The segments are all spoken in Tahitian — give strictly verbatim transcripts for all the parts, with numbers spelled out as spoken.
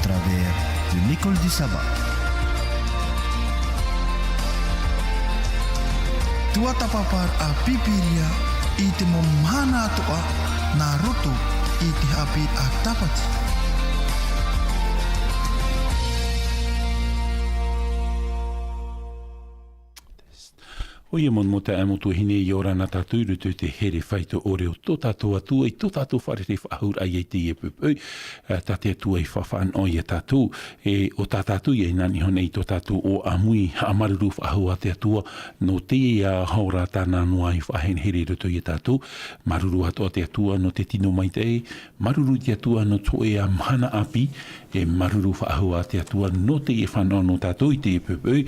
travers de l'école du sabbat. Tuatāpaparaʻa Pīpīria i te mau mahana atoʻa nā roto i te haʻapiʻiraʻa Tāpati. ʻOia mau, mau taeaʻe, mau tuahine, ʻia ora na tātou i roto i te here faito ʻore o tō tātou Atua, i tō tātou fārereiraʻa faʻahou i teie poʻipoʻi. Ā, tā te Atua i faʻafaʻanaho ia tātou, e ʻo tā tātou ia i nā niʻa iho nei i tō tātou ʻoaʻa ʻāmui, haʻamāuruuru faʻahou ā te Atua, nō teie ora tāna noa i faʻaherehere i roto ia tātou. Māuruuru atoʻa te Atua nō te tino maitaʻi, māuruuru te Atua nō te hōʻē mahana ʻāpī, e māuruuru faʻahou ā te Atua nō teie fānaʻo nō tātou i teie poʻipoʻi,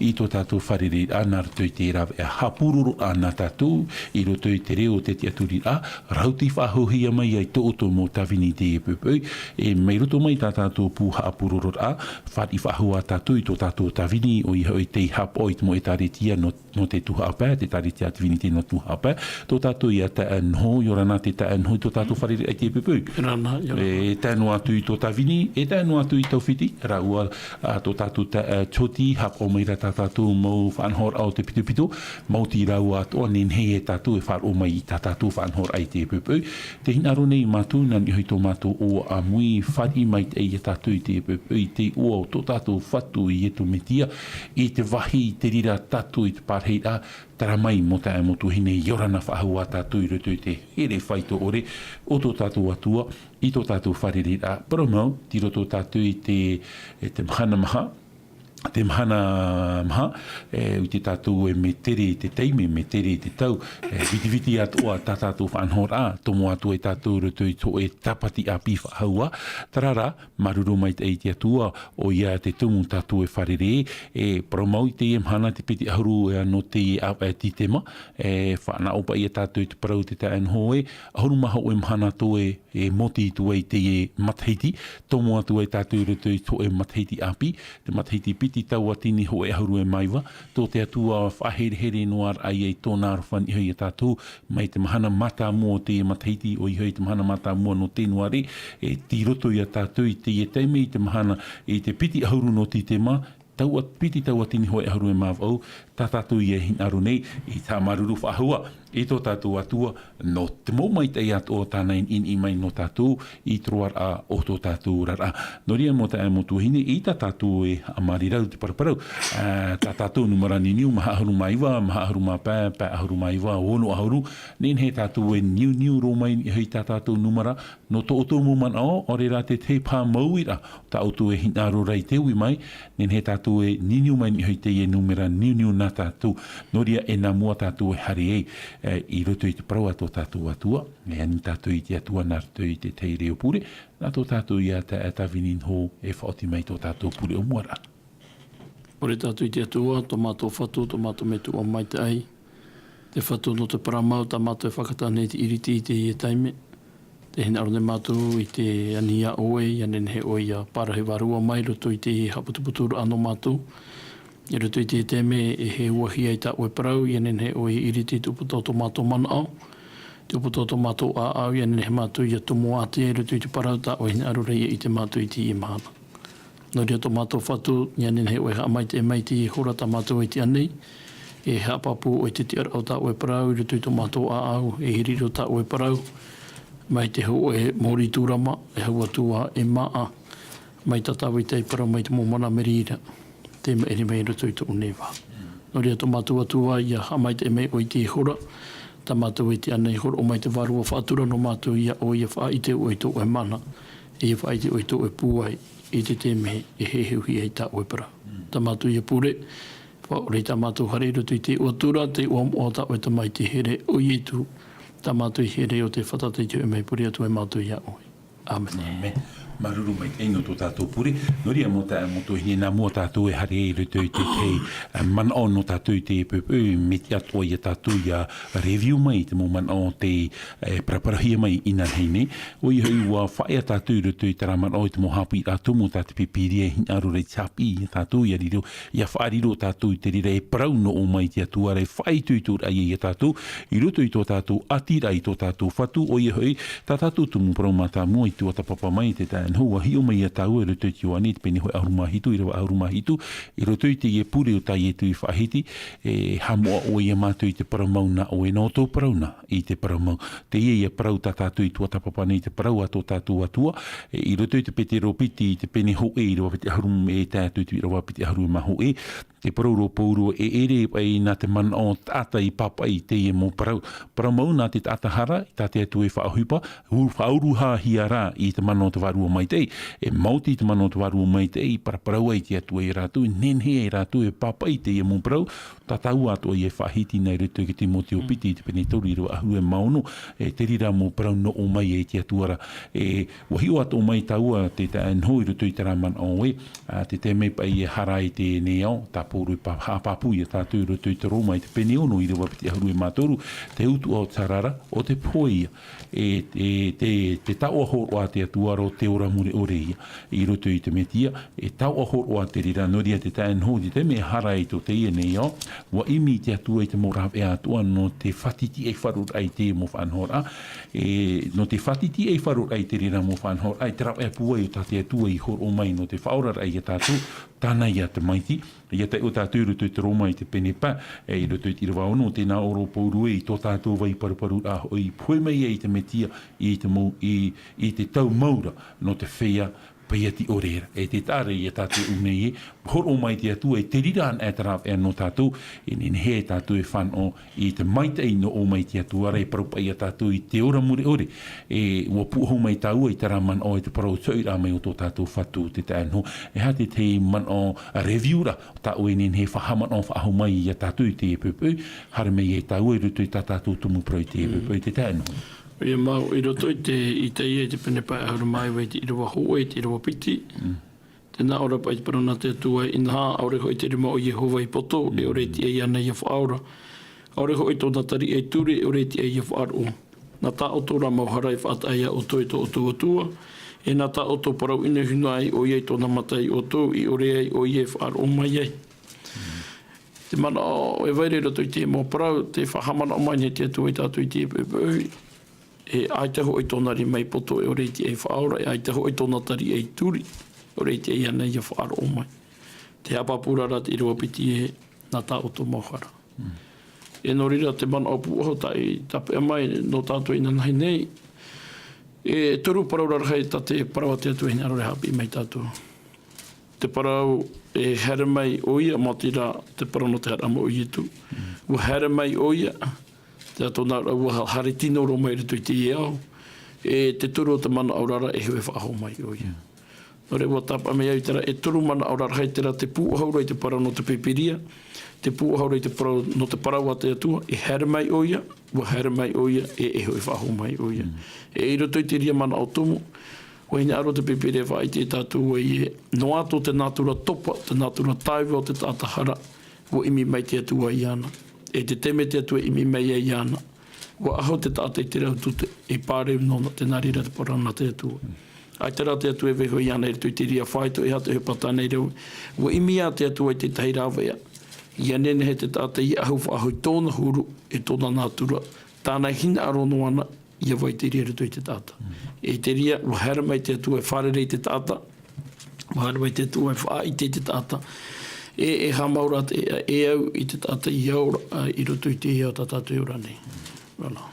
i tō tātou fārereiraʻa nā roto i te rāveʻa haʻapurororaʻa nā tātou, i roto i te reo o te tiʻaturiraʻa, rauti faʻahouhia mai ai tō ʻoutou mau tāvini i teie poʻipoʻi, e mai roto mai tā tātou pū haʻapurororaʻa, fāriʻi faʻahou ā tātou i tō tātou tāvini, ʻoia hoʻi tei haʻapaʻo i te mau ʻētāretia nō nō te tuhaʻa pae, te ʻētāretia Divinité nō te tuhaʻa pae. Tō tātou ia taeaʻe Noho, ʻia ora na te taeaʻe Noho i tō tātou fārereiraʻa i teie poʻipoʻi. ʻIa ora na, ʻia ora na. E tae noa atu i tō Tāvini, e tae noa atu i Taufiti, rāua, ā, tō tātou taeaʻe Jyoti, haʻapaʻo mai ra tā tātou mau faʻanahoraʻa o te pitopito, maoti rāua atoʻa, nehenehe e tātou e faʻaroʻo mai i tā tātou faʻanahoraʻa i teie poʻipoʻi. Tē hinaʻaro nei mātou, nā niʻa iho i tō mātou ʻoaʻa ʻāmui, fāriʻi maitaʻi ia tātou i teie poʻipoʻi, i te iʻoa o tō tātou Fatu Iesu Mesia, i te vāhi i te reira tātou i te parahiraʻa, terā mai mau taeaʻe mau tuahine, ʻia ora na faʻahou ā tātou i roto i te here faito ʻore o tō tātou Atua, i tō tātou fārereiraʻa. Parau mau, tei roto tātou i te, e te mahana maha, te mahana maha, e, ʻua ʻite tātou e mea tere te taime, mea tere te tau, e, vitiviti atoʻa tā tātou faʻanahoraʻa, tomo atu ai tātou i roto i te hōʻē tāpati ʻāpī faʻahou ā, terā rā, māuruuru maitaʻi i te Atua, ʻoia te tumu tātou e fārerei, e, parau mau i teie mahana te piti ʻahuru, e, nō teie ʻāvaʻe Tītema, e, faʻanaho paʻi ia tātou i te parau te taeaʻe Noho ē, ʻahuru mā hōʻē mahana atoʻa e, e mōtī atu ai teie matahiti, tomo atu ai tātou i roto i te hōʻē matahiti ʻāpī, te matahiti piti tauatini hōʻē ʻahuru e mā iva, tō te Atua faʻaherehere noa ra ia i tōna aroha i niʻa iho ia tātou, mai te mahana mātāmua o teie matahiti, ʻoia hoʻi te mahana mātāmua nō Tēnuare, e tei roto ia tātou i teie taime i te mahana, i te piti ʻahuru nō Tītema, taua-, piti tauatini hōʻē ʻahuru e mā vaʻu, tā tātou ia e hinaʻaro nei, i te haʻamāuruuru faʻahou ā i tō tātou Atua, nō te mau maitaʻi atoʻa tāna i niʻiniʻi mai nō tātou, i te roaraʻa o tō tātou oraraʻa. Nō reira mau taeaʻe mau tuahine, eʻita tātou e haʻamāuruuru te paraparau, ā, tā tātou nūmera niuniu, maha ʻahuru mā iva, maha ʻahuru mā pae, pae ʻahuru mā iva, ono ʻahuru, nehenehe tātou e niuniu roa mai i niʻa iho i tā tātou nūmera, nō tō ʻoutou mau manaʻo, ʻaore rā te tahi paha mau uiraʻa tā ʻoutou e hinaʻaro ra i te ui mai, nehenehe tātou e niuniu mai i niʻa iho i teie nūmera niuniu nā tātou. Nō reira, e nā mua tātou e haere ai, e, i roto i te parau a tō tātou Atua, e ani tātou i te Atua nā roto i te tahi reo pure, nā tō tātou ia taeaʻe Tāvini Noho e faʻaoti mai tō tātou pure o mua ra. Pure tātou i te Atua, tō mātou Fatu, tō mātou Metua maitaʻi, te Fatu nō te parau mau, tā mātou e fakataʻa nei i te ʻiriti i teie taime. Tē hinaʻaro nei mātou i te ani iā ʻoe, ʻia nehenehe ʻoe ʻia parahi vārua mai i roto i te haʻaputuputuraʻa nō mātou. I roto i te taime e heheuahia ai tā ʻoe parau, ʻia nehenehe ʻoe e ʻiriti i te ʻūputa o tō mātou manaʻo, te ʻūputa o tō mātou ʻāʻau, ʻia nehenehe mātou ʻia tumu ātea i roto i te parau tā ʻoe e hinaʻaro ra ʻia ʻite mātou i teie mahana. Nō reira tō mātou Fatu, ʻia nehenehe ʻoe e haʻamaitaʻi mai i teie hora tā mātou e tiʻa nei, e haʻapāpū ʻoe i te tiʻaraʻa o tā ʻoe parau i roto i tō mātou ʻāʻau, e hirihiri tā ʻoe parau, mai te hōʻē mōrī tūrama, e hau atu ā e māʻa, mai tā tāvai i te parau mai te mau mana meri ra, tē maʻiri mai i roto i tōʻu nei vāhi. Nō reira tō mātou Atua, ʻia haʻamaitaʻi mai ʻoe i teie hora, tā mātou e tiʻa nei, hōroʻa mai te Vārua Faʻatura nō mātou iā ʻoe, ʻia faʻaʻite ʻoe i tō ʻoe mana, ʻia faʻaʻite ʻoe i tō ʻoe pūai, i te taime e heheuhia ai tā ʻoe parau. Tā mātou ia pure, faʻaʻore i tā mātou haere i roto i te iʻoa tura, te iʻoa moʻa o tā ʻoe Tamaiti here, ʻo Ietu, tā mātou i here ʻo tē fātata i te hōʻē mea pure atu ai mātou iā ʻoe. ʻĀmene. ʻĀmene. Māuruuru maitaʻi nō tō tātou pure. Nō reira mau taeaʻe mau tuahine, nā mua tātou e haere i roto i te, te, e, manaʻo nō tātou i teie poʻipoʻi, mea tiʻa atoʻa ia tātou ʻia review mai te mau manaʻo o te, e, paraparauhia mai inanahi nei. ʻOia hoʻi, ʻua faʻaea tātou i roto i terā manaʻo i te mau haʻapiʻiraʻa tumu tā te Pīpīria e hinaʻaro ra i te haʻapiʻi ia tātou, ʻia riro, ʻia faʻariro tātou i te reira e parau noa mai te Atua ra e faʻaitoitoraʻa ia tātou, i roto i tō tātou ʻātiraʻa, i tō tātou Fatu, ʻoia hoʻi, tā tātou tumu parau mātāmua i tuatāpapa mai te taeaʻe Nō ua hiʻo mai ia tāua i roto i te Ioane, te pene hōʻē ʻahuru mā hitu, ʻīrava ʻahuru mā hitu, i roto i teie pure o tā Ietu i faʻahiti, e haʻamoʻa ʻoe ia mātou i te parau mau nā ʻoe, nō tō parau nā, i te parau mau. Teie ia parau tā tātou i tuatāpapa nei, te parau a tō tātou Atua, e, i roto i te Petero piti, i te pene hōʻē, ʻīrava piti ʻahuru, e tae atu i te ʻīrava piti ʻahuru mā hōʻē, te parau ra o Pauro, e ʻere paʻi nā te manaʻo taʻata i pāpaʻi i teie mau parau. Parau mau nā te taʻata hara, tā te Atua e faʻaʻohipa, ʻua faʻaʻuruhia rā i te mana o te Vārua Maitaʻi, e maoti i te mana o te Vārua Maitaʻi, i paraparau ai te Atua ia rātou, e nehenehe ai rātou e pāpaʻi i teie mau parau, tā tāua atoʻa ia e faʻahiti nei i roto i te Timoteo piti, i te pene toru, ʻīrava ʻahuru mā ono, e te reira mau parau nō ʻō mai ai te Atua ra. E, ʻua hiʻo atoʻa mai tāua te taeaʻe Noho i roto i terā manaʻo ē, ā, tē tae mai paʻi e hara i teie nei ao, tā Pauro e pā-, haʻapāpū ia tātou i roto i te Roma i te pene ono, ʻīrava piti ʻahuru mā toru, te utuʻa o te hara ra, ʻo te pohe ia. E, e te, te taoʻa hōroʻa a te Atua ra ʻo te ora mure ʻore ia, i roto i te Mesia, e taoʻa hōroʻa te reira, nō reira te taeaʻe Noho, tē tae mai e hara i tō teie nei ao, ʻua ʻimi te Atua i te mau rāveʻa atoʻa nō te fātitiʻai faʻaroʻoraʻa i teie mau faʻanahoraʻa, e, nō te fātitiʻai faʻaroʻoraʻa i te reira mau faʻanahoraʻa, e te rāveʻa pūai o tā te Atua i hōroʻa mai nō te faʻaoraraʻa ia tātou, tāna ia tamaiti, ia taiʻo tātou i roto i te Roma i te pene pae, e, i roto i te ʻīrava ono, tē nā ʻō ra Pauro ē, i tō tātou vai paruparuraʻa hoʻi, i pohe mai ai te Mesia, i te mau, i, i te tau mau ra, nō te feiā paieti ʻore ra. E te taʻa ra ia tātou i ʻō nei ē, hōroʻa mai te Atua, e te reira anaʻe te rāveʻa nō tātou, e nehenehe ai tātou e fānaʻo i te maitaʻi nō ʻō mai te Atua ra, e parau paʻi ia tātou i te ora mure ʻore. E ʻua pūʻohu mai tāua i terā manaʻo, i te parau tauiraʻa mai o tō tātou Fatu, te taeaʻe Noho. E aha te tahi manaʻo review ra, tā ʻoe e nehenehe e faʻahaʻamanaʻo faʻahou mai ia tātou i teie poʻipoʻi, haere mai ai tāua i roto i tā tātou tumu parau i teie poʻipoʻi, te taeaʻe Noho. ʻOia mau, i roto i te, i teie, i te pene pae ʻahuru mā iva, i te ʻīrava hōʻē, i te ʻīrava piti. Tē nā ʻō ra paʻi te parau nā te Atua, inaha, ʻaore hoʻi te rima o Iehova i poto, e ʻore e tiʻa iāna ia faʻaora. ʻAore hoʻi tōna tariʻa i ture, e ʻore e tiʻa ia faʻaroʻo. Nā tā ʻoutou ra mau hara e faʻataʻa ia ʻoutou e tō ʻoutou Atua, e nā tā ʻoutou parau ʻinahina ai ʻoia i tōna mata ia ʻoutou, i ʻore ai ʻoia e faʻaroʻo mai ai. Te manaʻo e vai ra i roto i te mau parau, tē faʻahaʻamanaʻo mai nei te Atua ia tātou i teie poʻipoʻi. E ʻaita hoʻi tōna rima i poto, e ʻore e tiʻa ia faʻaora, e ʻaita hoʻi tōna tariʻa i ture, e ʻore e tiʻa iāna ia faʻaroʻo mai. Te haʻapāpū ra ra te ʻīrava piti ē, nā tā ʻoutou mau hara. E nō reira te manaʻo pūʻohu tā i tāpeʻa mai nō tātou inanahi nei, e toru parau rarahi tā te parau a te Atua e hinaʻaro ra e haʻapiʻi mai ia tātou. Te parau, e haere mai ʻoia, maoti rā te parau nō te haere mai o Ietu. ʻUa haere mai ʻoia, terā tōna, ʻua haere tino roa mai i roto i teie ao, e te toru o te manaʻo ra ra, e hōʻē faʻahou mai ʻoia. Nō reira, ʻua tāpeʻa mai au i terā, e toru manaʻo rarahi terā, te pūʻohu ra i te parau nō te Pīpīria, te pūʻohu ra i te parau, nō te parau a te Atua, e haere mai ʻoia, ʻua haere mai ʻoia, e, e hōʻē faʻahou mai ʻoia. E i roto i te reira manaʻo tumu, ʻua hinaʻaro te Pīpīria e faʻaʻite ia tātou ē, noa atu te nātura topa, te nātura tāiva o te taʻata hara, ʻua ʻimi mai te Atua iāna. E te taime te Atua e ʻimi mai ai iāna, ʻua ʻahu te taʻata i te rau tute, e pāreu nōna, tē nā reira te parau nā te Atua. ʻAita rā te Atua e vaiiho iāna i roto i te reira faito, e aha te ʻohipa tā nei rau, ʻua ʻimi ā te Atua i te tahi rāveʻa, ʻia nehenehe te taʻata ʻia ʻahu faʻahou i tōna huru, e tōna nātura, tāna e hinaʻaro noa na, ʻia vai te reira i roto i te taʻata. E te reira, ʻua haere mai te Atua e fārerei i te taʻata, ʻua haere mai te Atua e faʻaʻite i te taʻata, e, e haʻamau ra te, e au i te taʻata ʻia ora, ā, i roto i te ao tā tātou e ora nei. Voilà.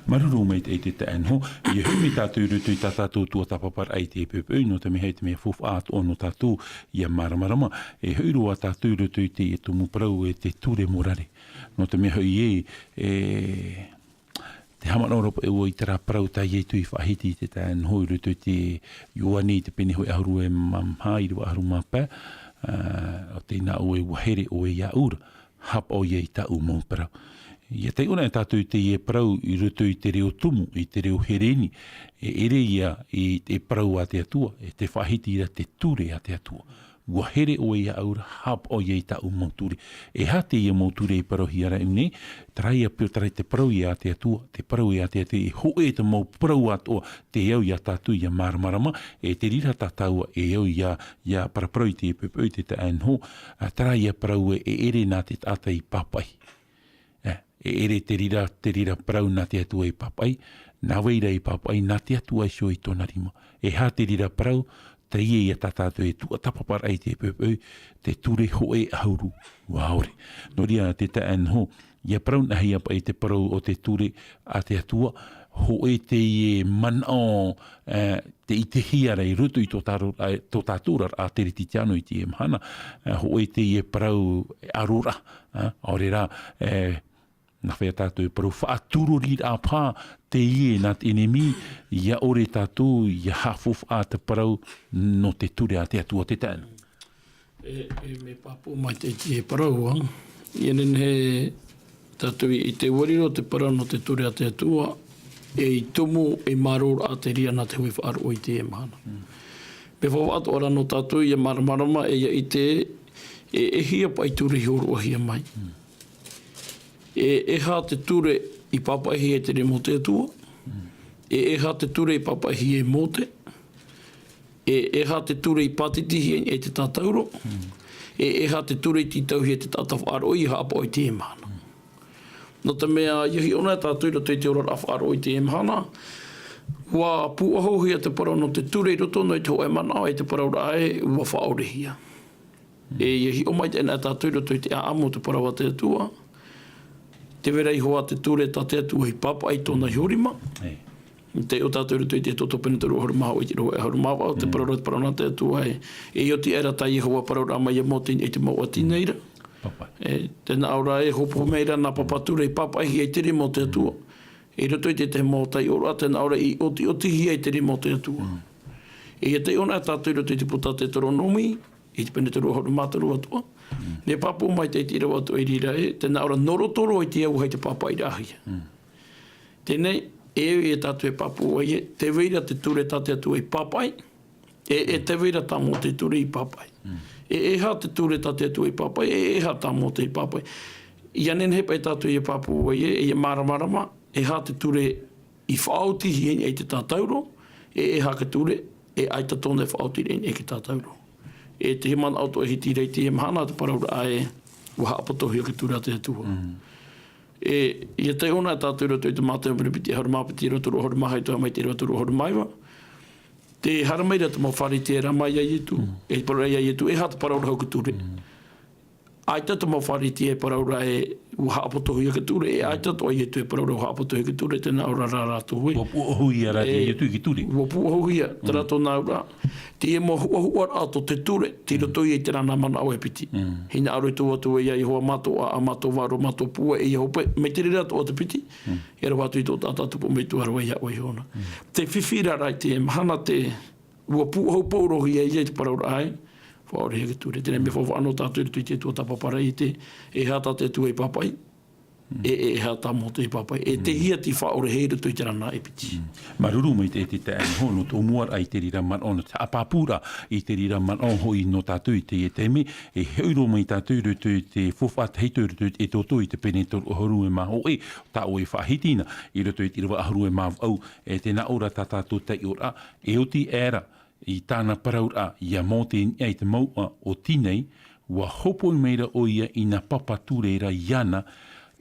Māuruuru maitaʻi te taeaʻe Noho, ʻia hoʻi mai tātou i roto i tā tātou tuatāpaparaʻa i teie poʻipoʻi, nō te mea ʻaita e mea faufaʻa atoʻa nō tātou ʻia māramarama, e hoʻi roa tātou i roto i te, e tumu parau, e te ture morare. Nō te mea hoʻi ē, e, te haʻamanaʻo ra paʻi ʻoe i terā parau tā Ietu i faʻahiti, te taeaʻe Noho, i roto i te Ioane i te pene hōʻē ʻahuru e mā maha, ʻīrava ʻahuru mā pae, ā, ʻo tē nā ʻō ē, ʻua here ʻoe iāʻu ra, haʻapaʻo ia i tāʻu mau parau. ʻIa taiʻo na tātou i teie parau i roto i te reo tumu, i te reo Hereni, e ʻere ia i te parau a te Atua, e tē faʻahiti ra te ture a te Atua. ʻUa here ʻoe iāʻu ra, haʻapaʻo ia i tāʻu mau ture. E aha teie mau ture i parauhia ra i ʻō nei, terā ia pe-, terā te parau ia a te Atua, te parau ia a te Atua, e hōʻē te mau parau atoʻa, tē au ia tātou ʻia māramarama, e te reira tā tāua e au ʻia, ʻia paraparau i teie poʻipoʻi te taeaʻe Noho, ā, terā ia parau ē, e ʻere nā te taʻata i pāpaʻi. E, e ʻere te reira, te reira parau nā te Atua i pāpaʻi, nā vai ra i pāpaʻi, nā te Atua iho i tōna rima. E aha te reira parau, teie ia tā tātou e tuatāpaparaʻa i te poʻipoʻi, te ture hōʻē ʻahuru, ʻua ʻore. Nō reira, te taeaʻe Noho, ʻia parau nāhea paʻi te parau o te ture a te Atua, hōʻē teie manaʻo, e, tē ʻitehia ra i roto i tō tātou, e, tō tātou oraraʻa teretitiano i teie mahana, e, hōʻē teie parau e ʻaro ra, e, ʻaore rā, e, nā hea tātou e parau faʻaturoriraʻa paha teie nā te ʻenemi, ʻia ʻore tātou ʻia haʻafaufaʻa te parau nō te ture a te Atua, te taeaʻe Noho. E, e mea pāpū maitaʻi te parau, ā. ʻIa nehenehe tātou i, i te ʻua riro te parau nō te ture a te Atua, e i tumu, e mārō ra te reira nā te hōʻē faʻaroʻo i teie mahana. Mm. Mea faufaʻa atoʻa ra nō tātou ʻia māramarama, e ʻia ʻite, e, e hia paʻi ture i hōroʻahia mai. Mm. E, e aha te ture i pāpaʻihia e te rima o te Atua? Mm. E, e aha te ture i pāpaʻihia e Mōte? E, e aha te ture i pātitihia e te tātauro? Mm. E, e aha te ture i tītauhia e te taʻata faʻaroʻo ʻia haʻapaʻo i teie mahana? Mm. Nō te mea, ʻia hiʻo na tātou i roto i te oraraʻa faʻaroʻo i teie mahana, ʻua pūʻohuhia te parau nō te ture i roto noa i te hōʻē manaʻo, e te parau ra ē, ʻua faʻaʻorehia. E, ʻia hiʻo maitaʻi na tātou i roto i te ʻāʻamu o te parau a te Atua. Tē vai ra iho ā te ture tā te Atua i pāpaʻi i tōna iho rima. E. Tē ʻite tātou i roto i te Exodo pene toru ʻahuru mā hōʻē i te ʻīrava ʻahuru mā vaʻu, te parau ra, te parau nā te Atua ē. E oti aʻera tā Iehova parauraʻa mai ia Mōte i niʻa i te mouʻa Tinai ra. Pāpaʻi. E, tē nā ʻō ra ē, hopohia mai ra nā papa ture i pāpaʻihia e te rima o te Atua. I roto i te tahi mau taiʻoraʻa, tē nā ʻō ra i ʻotiʻotihia e te rima o te Atua. Mm. E ʻia taiʻo na tātou i roto i te puta Teuteronome, i te pene toru ʻahuru mā toru atoʻa. Mm. Mea pāpū maitaʻi te ʻīrava atoʻa i reira ē, tē nā ʻō ra nō roto roa i te auahi te pāpaʻiraʻahia. Mm. Teie, e au ia tātou e pāpū ai ē, tē vai ra te ture tā te Atua i pāpaʻi, e, e tē vai ra tā Mōte ture i pāpaʻi. Mm. E, e aha te ture tā te Atua i pāpaʻi, e, e aha tā Mōte i pāpaʻi. ʻIa nehenehe paʻi tātou ʻia pāpū ai ē, ʻia māramarama, e aha te ture i faʻaotihia i niʻa i te tātauro, e, e aha te ture, e ʻaita tōna e faʻaoti i niʻa i te tātauro. E te manaʻo atoʻa e hiti ra i teie mahana, te parau ra ē, ʻua haʻapotohia te ture a te Atua. Mm. E, ʻia taiʻo na tātou i roto i te Mātaio pene piti ʻahuru mā piti, ʻīrava toru ʻahuru mā hā, e tae mai i te ʻīrava toru ʻahuru mā iva. Tē haere mai ra te mau Pharisea e rave mai ia Ietu. Mm. E parau ra ia Ietu, e aha te parau ra hau te ture? Mm. ʻAita te mau Pharisea e parau ra ē, ʻua haʻapotohia te ture, e ʻaita atoʻa Ietu e parau ra ʻua haʻapotohia te ture, tē nā ʻō ra rā rātou ē. ʻUa pūʻohuhia rā te E, Ietu i te ture. ʻUa pūʻohuhia, terā Mm. tōna auraʻa. Teie mau huʻahuʻaraʻa tō te ture, tei Mm. roto ia i terā nā manaʻo e piti. Mm. Hinaʻaro i tō ʻoe Atua ia Iehova, mā tō ʻāʻau, mā tō vārua, mā tō pūai, e Iehova, mai te reira atoʻa te piti, Mm. e rave atu i tō tātou tupu metua, e rave iho ā iāna. Mm. Te fifi ra rā i teie mahana te, ʻua pūʻohu paurohia ia i te parau ra ē, faʻaorehia te ture. Teie nei mea faufaʻa nō tātou i roto i te tuatāpaparaʻa i te, e aha tā te Atua i pāpaʻi, Mm. e, e, e aha tā Mōte i pāpaʻi. E Mm. tei hea te faʻaorehia i roto i terā nā e piti. Mm. Māuruuru maitaʻi te taeaʻe Noho nō tō ʻoe manaʻo i te reira manaʻo, nō te haʻapāpūraʻa i te reira manaʻo hoʻi nō tātou i teie taime, e hoʻi roa mai tātou i roto i te faufaʻa tahito i roto i te Exodo i te pene toru ʻahuru e mā hōʻē, tā ʻoe e faʻahiti na, i roto i te ʻīrava ʻahuru e mā vaʻu, e tē nā ʻō ra tā tātou taiʻoraʻa, e oti aʻera i tāna parauraʻa ia Mōte i niʻa i te mouʻa o Tinai, ʻua hōpoi mai ra ʻoia i nā papa ture ra iāna,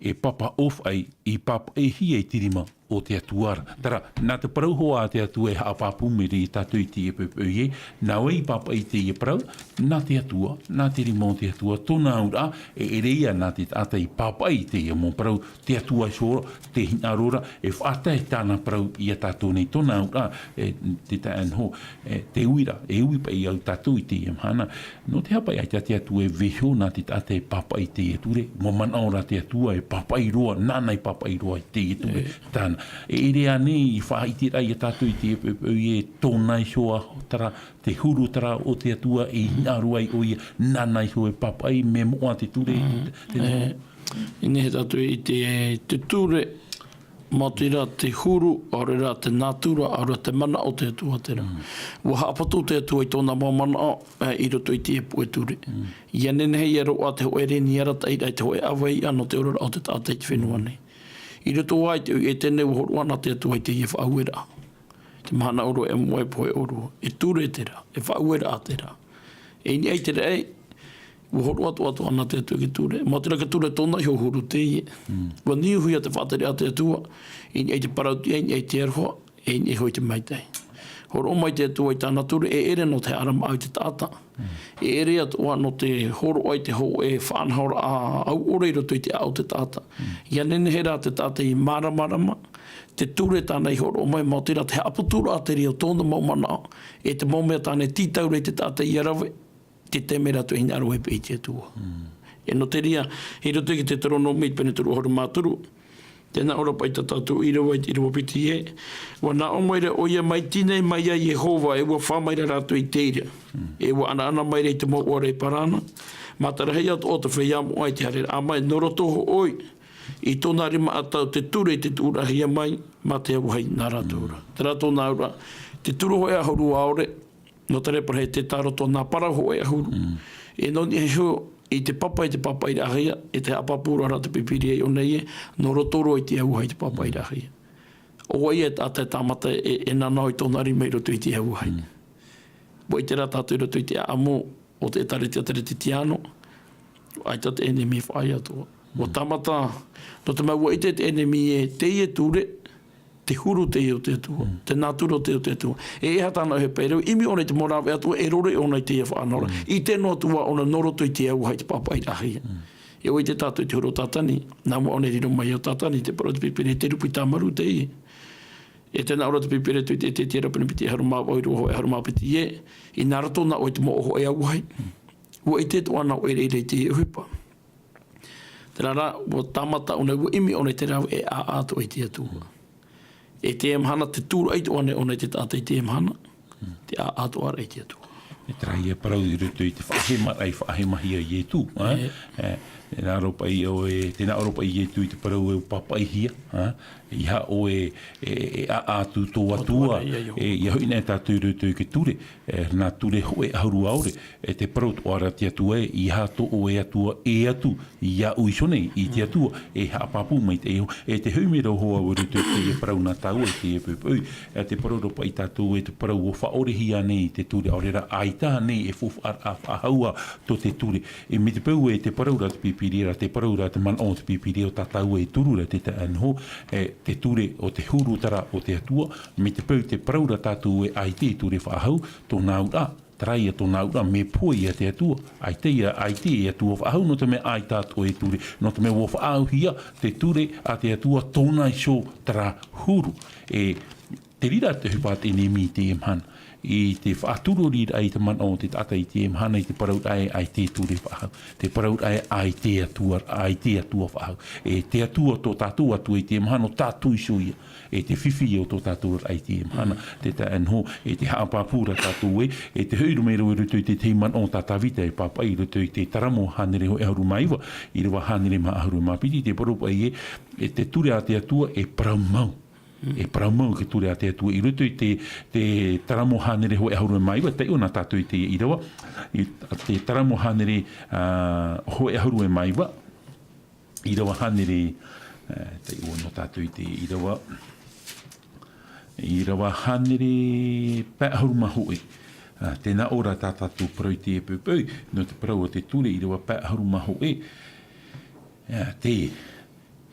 e papa ʻōfaʻi i pāpaʻihia i te rima o te Atua ra. Terā, nā te parau hoʻi a te Atua e haʻapāpū mai ra ia tātou i teie poʻipoʻi ē, nā vai i pāpaʻi i teie parau, nā te Atua, nā te rima o te Atua, tōna auraʻa, e ʻere ia nā te taʻata i pāpaʻi i teie mau parau, te Atua iho ra, tē hinaʻaro ra, e faʻatae tāna parau ia tātou nei, tōna auraʻa, e, te taeaʻe Noho, e, te uiraʻa, e ui paʻi ia tātou i teie mahana, nō te aha paʻi ʻaita te Atua e vaiiho nā te taʻata e pāpaʻi i teie ture, ʻua manaʻo ra te Atua e pāpaʻi roa, nāna i pāpaʻi roa i teie ture, E. tāna. E ʻere ānei i faʻaʻiteraʻa ia tātou i teie poʻipoʻi ē, tōna iho ā, terā, te huru terā o te Atua e hinaʻaro ai ʻoia, nāna iho e pāpaʻi, mea moʻa te ture, Mm. te, te E, i nehenehe tātou i te, te ture, maoti rā te huru, ʻaore rā te nātura, ʻaore rā te mana o te Atua terā. Mm. ʻUa haʻapoto te Atua i tōna mau manaʻo, e, i roto i te puʻe ture. Mm. ʻIa nehenehe ʻia roaʻa te hōʻē reni arataʻiraʻa i te hōʻē ʻāvaʻe nō te oraraʻa o te taʻata i te fenua nei. I roto ā i te ʻoire Etene, ʻua hōroʻa na te Atua i teie faʻaueraʻa. Te mahana ʻōrua e moʻa, e pohe ʻōrua. E ture terā, e faʻaueraʻa terā. E i niʻa i te raʻi, ʻua hōroʻa atoʻa na te Atua i te ture. Maoti rā te ture tōna iho huru teie. Mm. ʻUa niuhia te faʻatere a te Atua, i niʻa i te parautiʻa, i niʻa i te aroha, e i niʻa iho i te maitaʻi. Hōroʻa mai te Atua i tāna ture, e ʻere nō te haʻamāʻa i te taʻata. E ʻere atoʻa nō te hōroʻa i te hōʻē faʻanahoraʻa auʻore i roto i te ʻāʻau o te taʻata. ʻIa nehenehe rā te taʻata i māramarama, te ture tāna i hōroʻa mai, maoti rā te haʻaputuraʻa terā o tōna mau manaʻo, e te mau mea tāna e tītau ra i te taʻata ʻia rave, te taime rā atu e hinaʻaro ai paʻi i te Atua. E nō te reira, i roto i te Teuteronome pene toru ʻahuru mā toru, tē nā ʻō ra paʻi tā tātou ʻīrava i te ʻīrava piti ē, ʻua nā ʻō mai ra ʻoia, mai tīnai mai ia Iehova, e ʻua fā mai ra rātou i te ira. E ʻua ʻanaʻana mai ra i te mau ʻoare e Parana, matarahi atoʻa te feiā moʻa i te haereraʻa mai, nō roto hoʻi i tōna rima ʻatau te ture i te tuʻuraʻahia mai, mā te auahi nā rātou ra. Terā tōna auraʻa, te turu hōʻē ʻahuru ʻaore, nō te reira parau e tē tā roto nā parau hōʻē ʻahuru. E nō niʻa iho i te papa, i te pāpaʻiraʻahia, e te haʻapāpūraʻa ra te Pīpīria i ʻō nei ē, nō roto roa i te auahi te pāpaʻiraʻahia. ʻO vai ïa te taʻata e tāmata e, e nanaʻo i tōna rima i roto i te auahi. ʻUa ʻite rā tātou i roto i te ʻāʻamu o te ʻĒtārētia Teretetiāno, ʻaita te ʻenemi e faʻaea atoʻa. ʻUa tāmata, nō te mea ʻua ʻite te ʻenemi ē, teie ture, te huru teie o te Atua, te nātura teie o te Atua. E ʻeiaha tāna ʻohipa e rave, ʻimi ʻōna i te mau rāveʻa atoʻa, e rore ʻōna i teie faʻanahoraʻa. ʻIte noa atu ā ʻōna nō roto i te auahi te pāpaʻiraʻahia. E ʻua ʻite tātou i te huru o Tātani, nā mua ʻōna e riro mai ai ʻo Tātani, te parau te Pīpīria, te kerubi tāmarū teie. E tē nā ʻō ra te Pīpīria i te ʻĒtētia pene piti ʻahuru mā vaʻu, ʻīrava hōʻē ʻahuru mā piti ē, i nā roto nā ʻoe i te mau ʻohoʻa e auahi. ʻUa ʻite atoʻa nā ʻoe e reira i teie ʻohipa. Terā rā, ʻua tāmata ʻōna, ʻua ʻimi ʻōna i te rāveʻa e ʻāʻā atoʻa i te Atua. E teie mahana, te tūraʻi atoʻa nei ʻōna i te taʻata i teie mahana, te ʻāʻā atoʻa ra i te Atua. E terā ïa parau i roto i te faʻahemaraʻa i faʻahemahia e Ietu, ā? E. E, tē nā ʻō ra paʻi ʻoe, tē nā ʻō ra paʻi Ietu i te parau e pāpaʻihia, ā? ʻEiaha ʻoe e, e, e ʻāʻā atu tō Atua, ʻo Atua ra ïa Iehova. E, ʻia hoʻi nei tātou i roto i te ture, e, nā ture hōʻē ʻahuru ʻaore, e te parau atoʻa ra te Atua ē, ʻeiaha tō ʻoe Atua ʻē atu iāʻu iho nei, i te Atua e haʻapāpū mai te Iehova, e te hoʻi mai ra hoʻi i roto i teie parau nā tāua i teie poʻipoʻi, e te parau ra paʻi tātou e te parau ʻua faʻaʻorehia nei te ture, ʻaore rā ʻaita nei e faufaʻa faʻahou ā tō te ture. E mai te peu e te parau ra te Pīpīria ra, te parau ra te manaʻo o te Pīpīria ʻo tā tāua e turu ra te taeaʻe Noho, e te ture ʻo te huru terā o te Atua, mai te peu te parau ra tātou ē ʻaita e ture faʻahou, tōna auraʻa, terā ïa tōna auraʻa, mea pohe ia te Atua, ʻaita ïa, ʻaita e Atua faʻahou, nō te mea ʻaita atoʻa e ture, nō te mea ʻua faʻaauhia te ture a te Atua tōna iho terā huru. E te reira te ʻohipa a te ʻenemi i teie mahana, i te faʻaturoriraʻa i te manaʻo o te taʻata i teie mahana, i te parauraʻa ē ʻaita e ture faʻahou, te parauraʻa ē ʻaita e Atua, ʻaita e Atua faʻahou. E te Atua, tō tātou Atua i teie mahana, ʻo tātou iho ïa. E te fifi o tō tātou raʻi i teie mahana, te taeaʻe Noho, e te haʻapāpū ra tātou ē, e te hoʻi mai ra i roto i te tahi manaʻo tā Tāvita e pāpaʻi i roto i te Taramo hānere hōʻē ʻahuru mā iva, ʻīrava hānere mā ʻahuru mā piti, te parau paʻi ē, e te ture a te Atua e parau mau. E parau mau te ture a te Atua. I roto i te, te Taramo hānere hōʻē ʻahuru mā iva, taiʻo na tātou i te ʻīrava, i te Taramo hānere, ā, hōʻē ʻahuru mā iva, ʻīrava hānere, e, taiʻo nō tātou i te ʻīrava, ʻīrava hānere pae ʻahuru mā hōʻē. Ā, tē nā ʻō ra tā tātou parau i teie poʻipoʻi, nō te parau o te ture, ʻīrava pae ʻahuru mā hōʻē. Ā, te,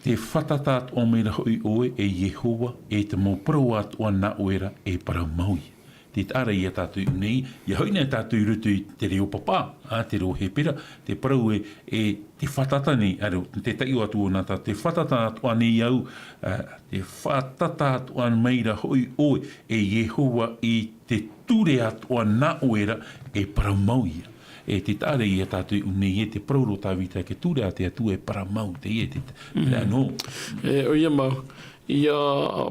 te fātata atoʻa mai ra hoʻi ʻoe, e Iehova, e te mau parau atoʻa nā ʻoe ra, e parau mau ïa. Tē taʻa ra ia tātou i ʻō nei, ʻia hoʻi nei tātou i roto i te reo pāpā, ā, te reo Hepera, te parau ē, e te fātata nei, ā, te taiʻo atu ʻōna tā, te fātata atoʻa nei au, ā, te fātata atoʻa mai ra hoʻi ʻoe, e Iehova, i te ture atoʻa nā ʻoe ra, e parau mau ïa. E tē taʻa ra ia tātou i ʻō nei ē, te parau ra ʻo Tāvita, te ture a te Atua e parau mau, teie te, te, nō. E, ʻoia mau, ʻia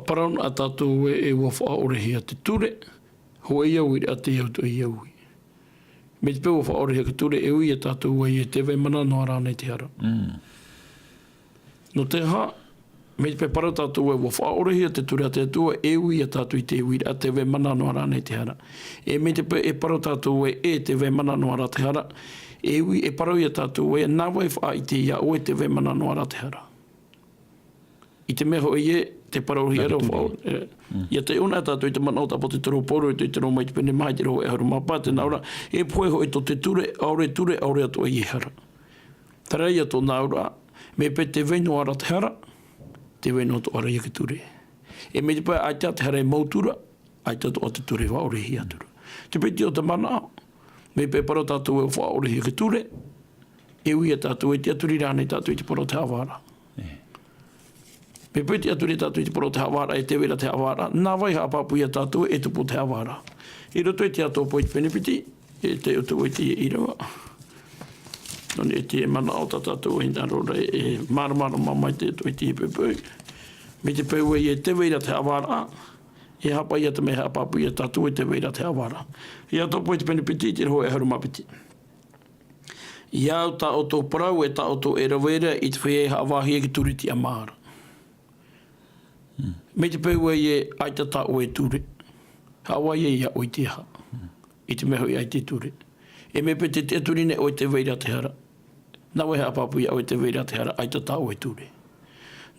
parau na tātou ē, e ʻua faʻaʻorehia te ture, hōʻē ia uiraʻa tei au atoʻa ʻia ui. Mai te peu ʻua faʻaʻorehia te ture, e ui ia tātou ē, tē vai mana noa ra ānei te hara. Nō te aha, mai te peu e parau tātou ē, ʻua faʻaʻorehia te ture a te Atua, e ui ia tātou i te uiraʻa, tē vai mana noa ra ānei te hara. E mai te peu e parau tātou ē, e tē vai mana noa ra te hara, e ui, e parau ia tātou ē, nā vai faʻaʻite ia ʻoe, tē vai mana noa ra te hara. I te mea hoʻi ē, te parauhia ra ʻo Pauro, e, ʻia taiʻo na tātou i te manaʻo o te ʻāpōsetolo Pauro i te Rōma i te pene maha i te ʻīrava hōʻē ʻahuru mā pae, tē nā ʻō ra, e pohe hoʻi tō te ture, ʻaore ture, ʻaore atoʻa ïa e hara. Terā ïa tōna auraʻa, mai te peu tē vai noa ra te hara, tē vai noa atoʻa ra ïa te ture. E mai te peu ʻaita te hara e mau atu ra, ʻAita atoʻa te ture e faʻaʻorehia atu ra. Te piti o te manaʻo, mea parau tātou e faʻaʻorehia te ture, e ui ia tātou e tiʻaturi rānei tātou i te parau o te haʻavāraʻa. E. Mea tiʻaturi tātou i te parau o te haʻavāraʻa, e tē vai ra te haʻavāraʻa, nā vai haʻapāpū ia tātou e tupu te haʻavāraʻa. I roto i te Aotearoa i te pene piti, e te ʻutuʻa i te ʻīrava. Nō niʻa i te manaʻo tā tātou e hinaʻaro ra e māramarama mai te ʻutuʻa i te poʻipoʻi. Mai te peu ē e tē vai ra te haʻavāraʻa, e haʻapaʻo ia te mea haʻapāpū ia tātou e tē vai ra te haʻavāraʻa. I te Aotearoa i te pene piti, i te rohe ʻahuru mā piti. ʻIa au tā ʻoutou parau e tā ʻoutou e rave ra i te feiā e haʻavāhia te ture tiʻamāraʻa. Mai te peu ē ʻaita tā ʻoe e ture. Haʻavāhia ia ʻoe i te aha? I te mea hoʻi ʻaita e ture. E mea piti tiʻaturi nei ʻoe tē vai ra te hara. Nā vai haʻapāpū ia ʻoe tē vai ra te hara, ʻaita tā ʻoe e ture.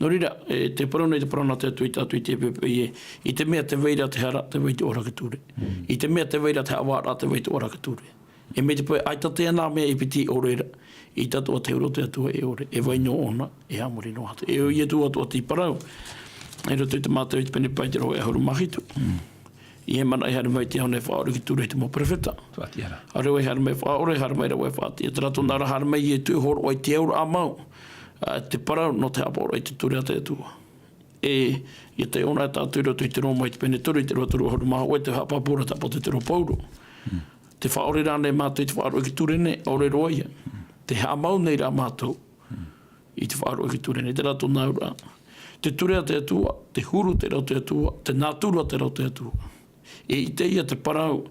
Nō reira, e, te parau nei, te parau nā te Atua ia tātou i te poʻipoʻi ē, i te mea tē vai ra te hara, tē vai atoʻa ra te ture. I te mea tē vai ra te haʻavāraʻa, tē vai atoʻa ra te ture. E mai te peu ē ʻaita teie nā mea e piti ʻore ra, ʻaita atoʻa te huru o te Atua e ʻore, e vai noa ʻōna, e haʻamori noa atu. E ʻo Ietu atoʻa te parau, i roto i te Māteo i te pene pae i te rohe ʻahuru mā hitu. ʻIa e manaʻo e haere mai te ao nei e faʻaʻore i te ture i te mau perofeta. Faʻatiʻa ra. ʻAore rā e haere mai e faʻaʻore, haere mai rā e faʻatiʻa. Terā tōna ra, haere mai Ietu e hōroʻa i te auraʻa mau, ā, te parau nō te haʻapaʻoraʻa i te ture a te Atua. E, ʻia taiʻo na tātou i roto i te Roma i te pene toru, i te Roma toru ʻahuru mā hōʻē, te haʻapāpū ra, te haʻapāpū ra a Paulo. Te faʻaʻore rānei mātou i te faʻaroʻo i te ture nei, ʻaore roa ia. Te haʻamau nei rā mātou i te faʻaroʻo i te ture nei, terā tōna auraʻa. Te ture a te Atua, te huru terā o te Atua, te nātura terā o te Atua. E ʻite ia te parau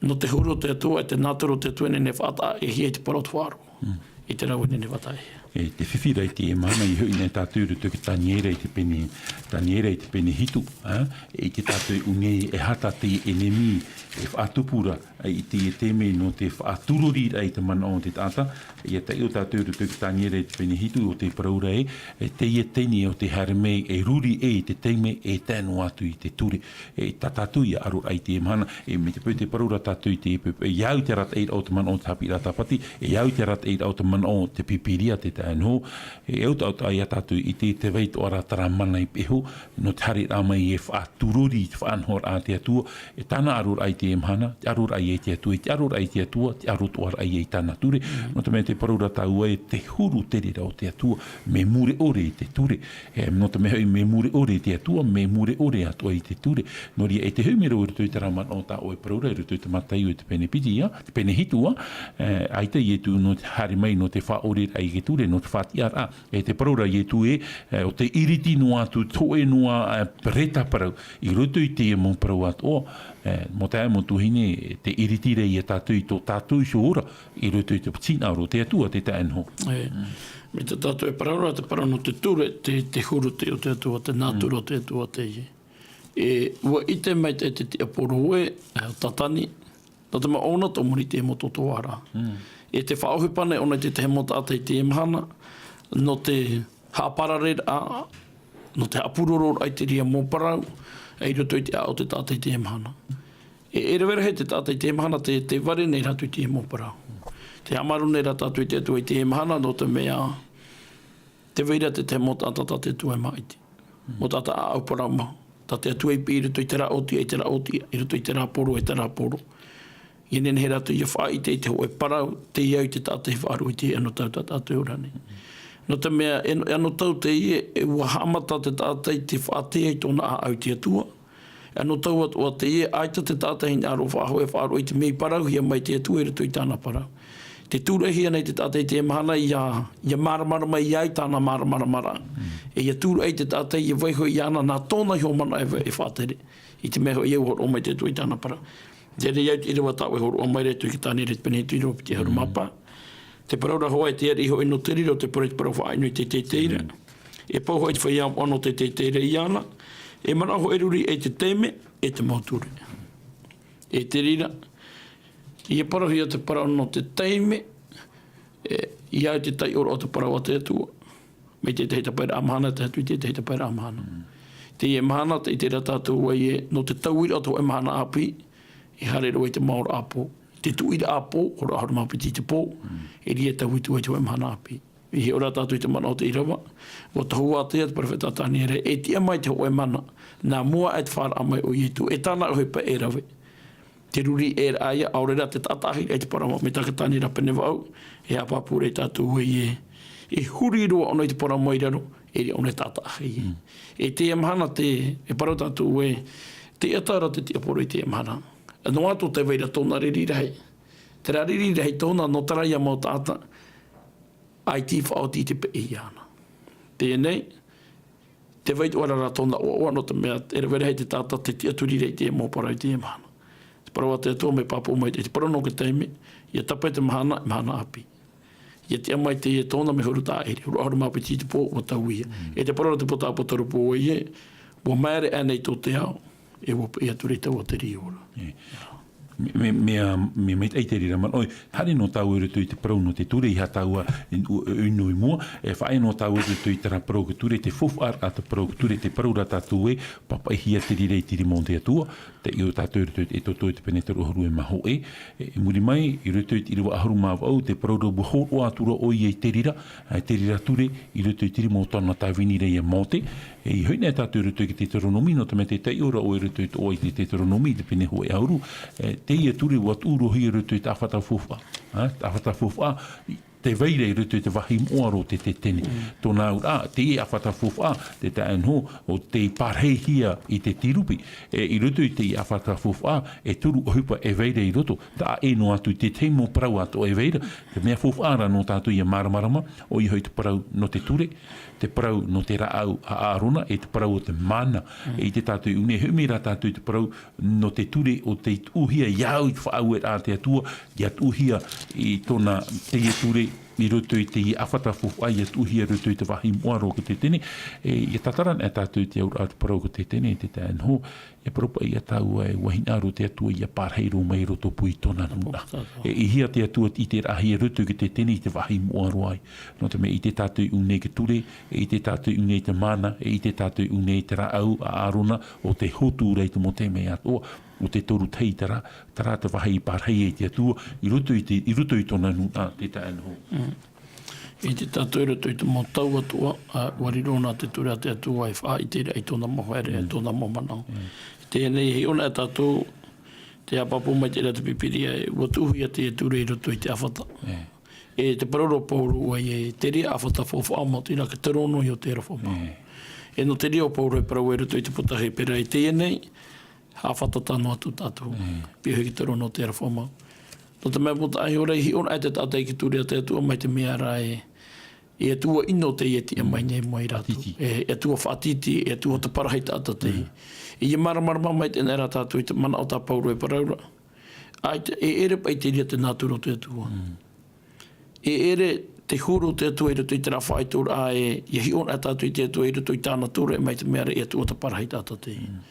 nō te huru o te Atua, e te nātura o te Atua, e nehenehe e faʻataʻahia i te parau o te faʻaroʻo. I te rave e nehenehe e faʻataʻahia. E te fifi ra i teie mahana, ʻia hoʻi nei tātou i roto i te Taniera i te pene, Taniera i te pene hitu, ā, e ʻite tātou i ʻō nei, e aha tā teie ʻenemi e faʻatupu ra, i teie taime nō te faʻaturori ra i te manaʻo o te taʻata. ʻIa taiʻo tātou i roto i te Taniera i te pene hitu, ʻo tē parau ra ē, e teie taime ʻo tē haere mai e ruri ē i te taime e tae noa atu i te ture. E tā tātou ʻia aro ra i teie mahana, e mai te peu tē parau ra tātou i te, e, e, ʻia au i te arataʻiraʻa o te manaʻo o te haʻapiʻiraʻa Tāpati, e ʻia au i te arataʻiraʻa o te manaʻo o te Pīpīria, te taʻa noho, e au taʻata ia tātou i te, tē vai atoʻa ra terā mana i pīhaʻi, nō te haereraʻa mai e faʻaturori i te faʻanahoraʻa a te Atua, e tāna aroraʻa i teie mahana, te aroraʻa ia i te Atua, i te aroraʻa i te Atua, te aro atoʻa ra ia i tāna ture. Nō te mea tē parau ra tāua ē te huru terā ra o te Atua, mea mure ʻore te ture. E, nō te mea hoʻi mea mure ʻore te Atua, mea mure ʻore atoʻa i te ture. Nō reira, e tē hoʻi mai ra i roto i terā manaʻo tā ʻoe e parau ra, i roto i te Mataio i te pene piti, ā, te pene hitu, ā, e, ʻaita Ietu nō te haere mai, nō te faʻaʻoreraʻa i te ture, nō te faʻatiʻaraʻa. E tē parau ra Ietu ē, e, ʻo tē iriti noa atu, tō ʻoe noa, e, reta parau, i roto i teie mau parau atoʻa, e, mau taeaʻe, mau tuahine, tē iriti ra ia tātou i tō tātou iho ora, i roto i te hinaʻaro o te Atua, te taʻa noho. E, mai tā tātou e parau ra, te parau nō te ture, te, te huru te, o te Atua, te nātura o te Atua teie. E, ʻua ʻite maitaʻi te tiaporo ē, e, Satani, nō te mea ʻōna tō muri i te mau toto ra. E tē faʻaʻohipa nei ʻōna i te tahi mau taʻata i teie mahana, nō te haʻaparareraʻa, nō te haʻapūrororaʻa i te reira mau parau, e i roto i te ʻāʻau o te taʻata i teie mahana. E, e rave rahi te taʻata i teie mahana, tē, tē vare nei rātou i teie mau parau. Tē haʻamāuruuru nei rā tātou i te Atua i teie mahana, nō te mea, tē vai ra te tahi mau taʻata tā te Atua e māʻiti. Mau taʻata ʻāʻau parau mau. Tā te Atua i piʻi i roto i terā ʻōtiʻa, i terā ʻōtiʻa, i roto i terā poro, i terā poro. ʻIa nehenehe rātou ʻia faʻaʻite i te hōʻē parau, tei au i te taʻata i faʻaroʻo i te anotau tā tātou e ora nei. Nō te mea, e, anotau teie, e ʻua haʻamata te taʻata i te faʻaʻite i tōna ʻāʻau i te Atua. Anotau atoʻa teie, ʻaita te taʻata e hinaʻaro faʻahou e faʻaroʻo i te mea i parauhia mai te Atua i roto i tāna parau. Tē tūraʻihia nei te taʻata i teie mahana ʻia, ʻia māramarama mai ai tāna māramarama ra. E ʻia tūraʻi te taʻata ʻia vaiiho iāna nā tōna iho manaʻo e, e faʻatere. I te mea hoʻi ē ʻua hōroʻa mai te Atua i tāna parau. Terā ia te ʻīrava tā ʻoe e hōroʻa mai ra i te Taniera i te pene hitu, ʻīrava piti ʻahuru mā pae. Tē parau ra hoʻi, tē ʻite hoʻi nō te reira ʻo te parau, te parau faʻaʻino i te teitei ra. E pau hoʻi te feiā moʻa nō te teitei ra iāna. E manaʻo hoʻi e ruri i te taime, e te mau ture. E te reira, ʻia parauhia te parau nō te taime, e, ʻia au i te taiʻoraʻa o te parau a te Atua. Mai te tahi tapaeraʻa mahana, tae atu i te tahi tapaeraʻa mahana. Teie mahana, tē ʻite ra tātou ē, nō te tauiraʻa o te hōʻē mahana ʻāpī, e haere roa i te maora ʻāpō. Te tuʻiraʻa pō, ʻōrua ʻahuru mā piti te pō, e riro tauitu ai te hōʻē mahana ʻāpī. I hiʻo ra tātou i te manaʻo o te ʻīrava, ʻua tohu atu ia te perofeta Taniera, e tiʻa mai te hōʻē mana, nā mua aʻe te fāraʻa mai o Ietu, e tāna ʻohipa e rave. Te ruri ʻē ra ia, ʻaore rā te taʻataʻahi i te parau mau, mai tā Taniera pene vaʻu, e haʻapāpū ra ia tātou ē, e huri roa ʻōna i te parau mau i raro, e riro ʻōna e taʻataʻahi. Mm. E teie mahana te, e parau tātou ē, tē ʻita ra te tiaporo i teie mahana. Noa atu tē vai ra tōna riri rahi. Terā riri rahi tōna nō terā ia mau taʻata, ʻaita i faʻaoti i te peʻe iāna. Teie nei, tē vai atoʻa ra tōna ʻoaʻoa, nō te mea, e rave rahi te taʻata tē tiʻaturi ra i te mau parau i teie mahana. Te parau a te Atua, mea pāpū maitaʻi, te parau nō te taime, ʻia tape te mahana, mahana ʻāpī. ʻIa tiʻa mai teie tōna mea huru tāʻiri, huru ʻahuru mā piti te pō, ʻua tau ia. Mm. E te parau ra te pō tāpō toru pō ē, ʻua maere aʻenei tō te ao, e ʻua peʻe atu ra i taua te riri ora. E. Me, me, mea, mea maitaʻi te reira manaʻo. ʻOi, haere noa tāua i roto i te parau nō te ture, ʻeiaha tāua i, u-, ʻino i mua, e faʻaea noa tāua i roto i terā parau o te ture, te faufaʻa ra te parau o te ture, te parau ra tātou ē, pāpaʻihia te reira i te rima o te Atua, tei ʻō tātou i roto i te Exodo i te pene toru ʻahuru e mā hōʻē, e, i muri mai, i roto i te ʻīrava ʻahuru mā vaʻu, te parau ra ʻua hōroʻa atu ra ʻoia i te reira, e, te reira ture, i roto i te rima o tōna tāvini ra ia Mōte, E, i hoʻi nei tātou i roto i te Teuteronome, nō te mea tē taiʻo ra ʻoe i roto i te, ʻoe i te Teuteronome, te pene hōʻē ʻahuru, e, teie ture ʻua tuʻuhia i roto i te ʻāfata faufaʻa, ā, te ʻāfata faufaʻa, tē vai ra i roto i te vāhi moʻa roa o te Tetene. Mm. Tōna auraʻa, teie ʻāfata faufaʻa, te taeaʻe Noa, ʻo tei pārahihia i te tīrupi, e, i roto i teie ʻāfata faufaʻa, e toru ʻohipa e vai ra i roto, taʻa ʻē noa atu i te tahi mau parau atoʻa e vai ra, te mea faufaʻa ra nō tātou ʻia māramarama, ʻoia hoʻi te parau nō te ture, te parau nō te rāʻau a Arona, e te parau o te mana. Mm. E ʻite tātou i ʻō nei, e hoʻi mai rā tātou i te parau nō te ture ʻo tei tuʻuhia, ʻia au i te faʻaueraʻa a te Atua, ʻia tuʻuhia i tōna teie ture i roto i teie ʻāfata faufaʻa, ʻia tuʻuhia i roto i te vāhi moʻa roa o te Tetene. E, ʻia tātara anaʻe tātou i te auraʻa o te parau o te Tetene, te taeaʻe Noa, e parau paʻi ia tāua ē, ʻua hinaʻaro te Atua ʻia pārahi roa mai i roto pū i tōna nūnaʻa. E, ʻeiaha te Atua i te ʻiteraʻahia i roto i te Tetene i te vāhi moʻa roa ai. Nō te mea ʻite tātou i ʻō nei i te ture, e ʻite tātou i ʻō nei i te mana, e ʻite tātou i ʻō nei i te rāʻau a Arona, ʻo tei hotu ra i te mau taime atoʻa, ʻo te toru tahi terā, terā te vāhi i pārahi ai te Atua, i roto i te, i roto i tōna nūnaʻa, te taeaʻe Noa. Mm. ʻIte tātou i roto i te mau tau atoʻa, ā, ʻua riro na te ture a te Atua e faʻaʻiteraʻa i tōna mau haere, Mm. tōna mau manaʻo. Mm. Teie nei, e hiʻo na tātou, tē haʻapāpū maitaʻi ra te Pīpīria, ē, ʻua tuʻuhia teie ture i roto i te ʻāfata. Mm. E te parau ra ʻo Paulo ē, e te reira ʻāfata faufaʻa maoti rā, te terono o te aroha mau. Mm. E nō te reira ʻo Paulo e parau i roto i te puta Hepera, e teie nei, haʻafātata noa atu tātou. Mm. Piʻi hoʻi i te terono o te aroha mau. Nō te mea, ʻua taʻa hiʻo ra, hiʻo na te taʻata i te ture a te Atua mai te mea ra ē, e Atua ʻino teie e tiʻa mai nei mai rātou. Faʻatītī. E, e Atua faʻatītī, e Atua te parahitaʻata teie. Mm. ʻIa māramarama maitaʻi na rā tātou i te manaʻo tā Paulo e parau ra. ʻAita, e ʻere paʻi te reira te nātura o te Atua. Mm. E ʻere te huru o te Atua i roto i terā faʻaitoraʻa ē, ʻia hiʻo na tātou i te Atua i roto i tāna ture mai te mea ra e Atua te parahitaʻata teie. Mm.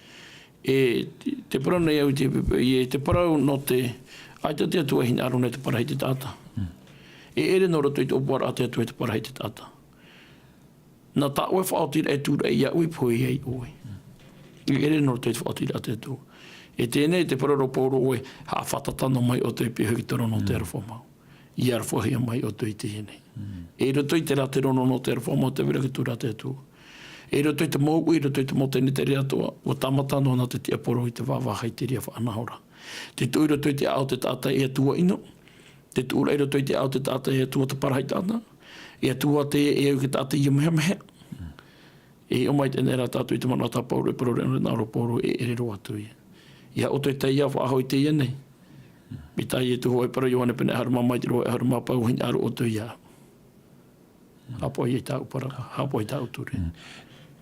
E te, te parau nei au i te, i te parau nō te, ʻaita te Atua e hinaʻaro nei te parahi te taʻata. Mm. E ʻere nō roto i te ʻōpuaraʻa a te Atua i te parahi te taʻata. Nā tā ʻoe faʻaotiraʻa e tūraʻi iāʻu e pohe ai ʻoe. Mm. E ʻere nō roto i te faʻaotiraʻa a te Atua. E teie nei te parau ra ʻo Paulo ē, haʻafātata noa mai ʻoutou e piʻi hoʻi i te terono o te Mm. aroha mau. ʻIa arohahia mai ʻoutou i teie nei. Mm. E i roto i terā terono nō te aroha mau, tē vai ra te ture a te Atua. E i roto i te mau uʻi, i roto i te mau tenetere atoʻa, ʻua tāmata noa na te tiaporo i te vāvāhi i te reira faʻanahoraʻa. Te tuʻu i roto i te ʻāʻau o te taʻata e Atua ʻino. Te tuʻu ra i roto i te ʻāʻau o te taʻata e Atua te parahitaʻata. E Atua teie e au i te taʻata ʻia mehemehea. E hiʻo maitaʻi na rā tātou i te manaʻo tā Paulo e parau ra, nā ʻō ra ʻo Paulo e ʻere roa atu ïa. ʻEiaha ʻoutou e taiʻo faʻahou i teie nei. Mai tā Ietu hoʻi e parau, Ioane pene ʻahuru mā maha, te roa ʻahuru mā pae, hinaʻaro ʻoutou iāʻu. Haʻapaʻo i tāʻu parau, haʻapaʻo i tāʻu ture. Mm.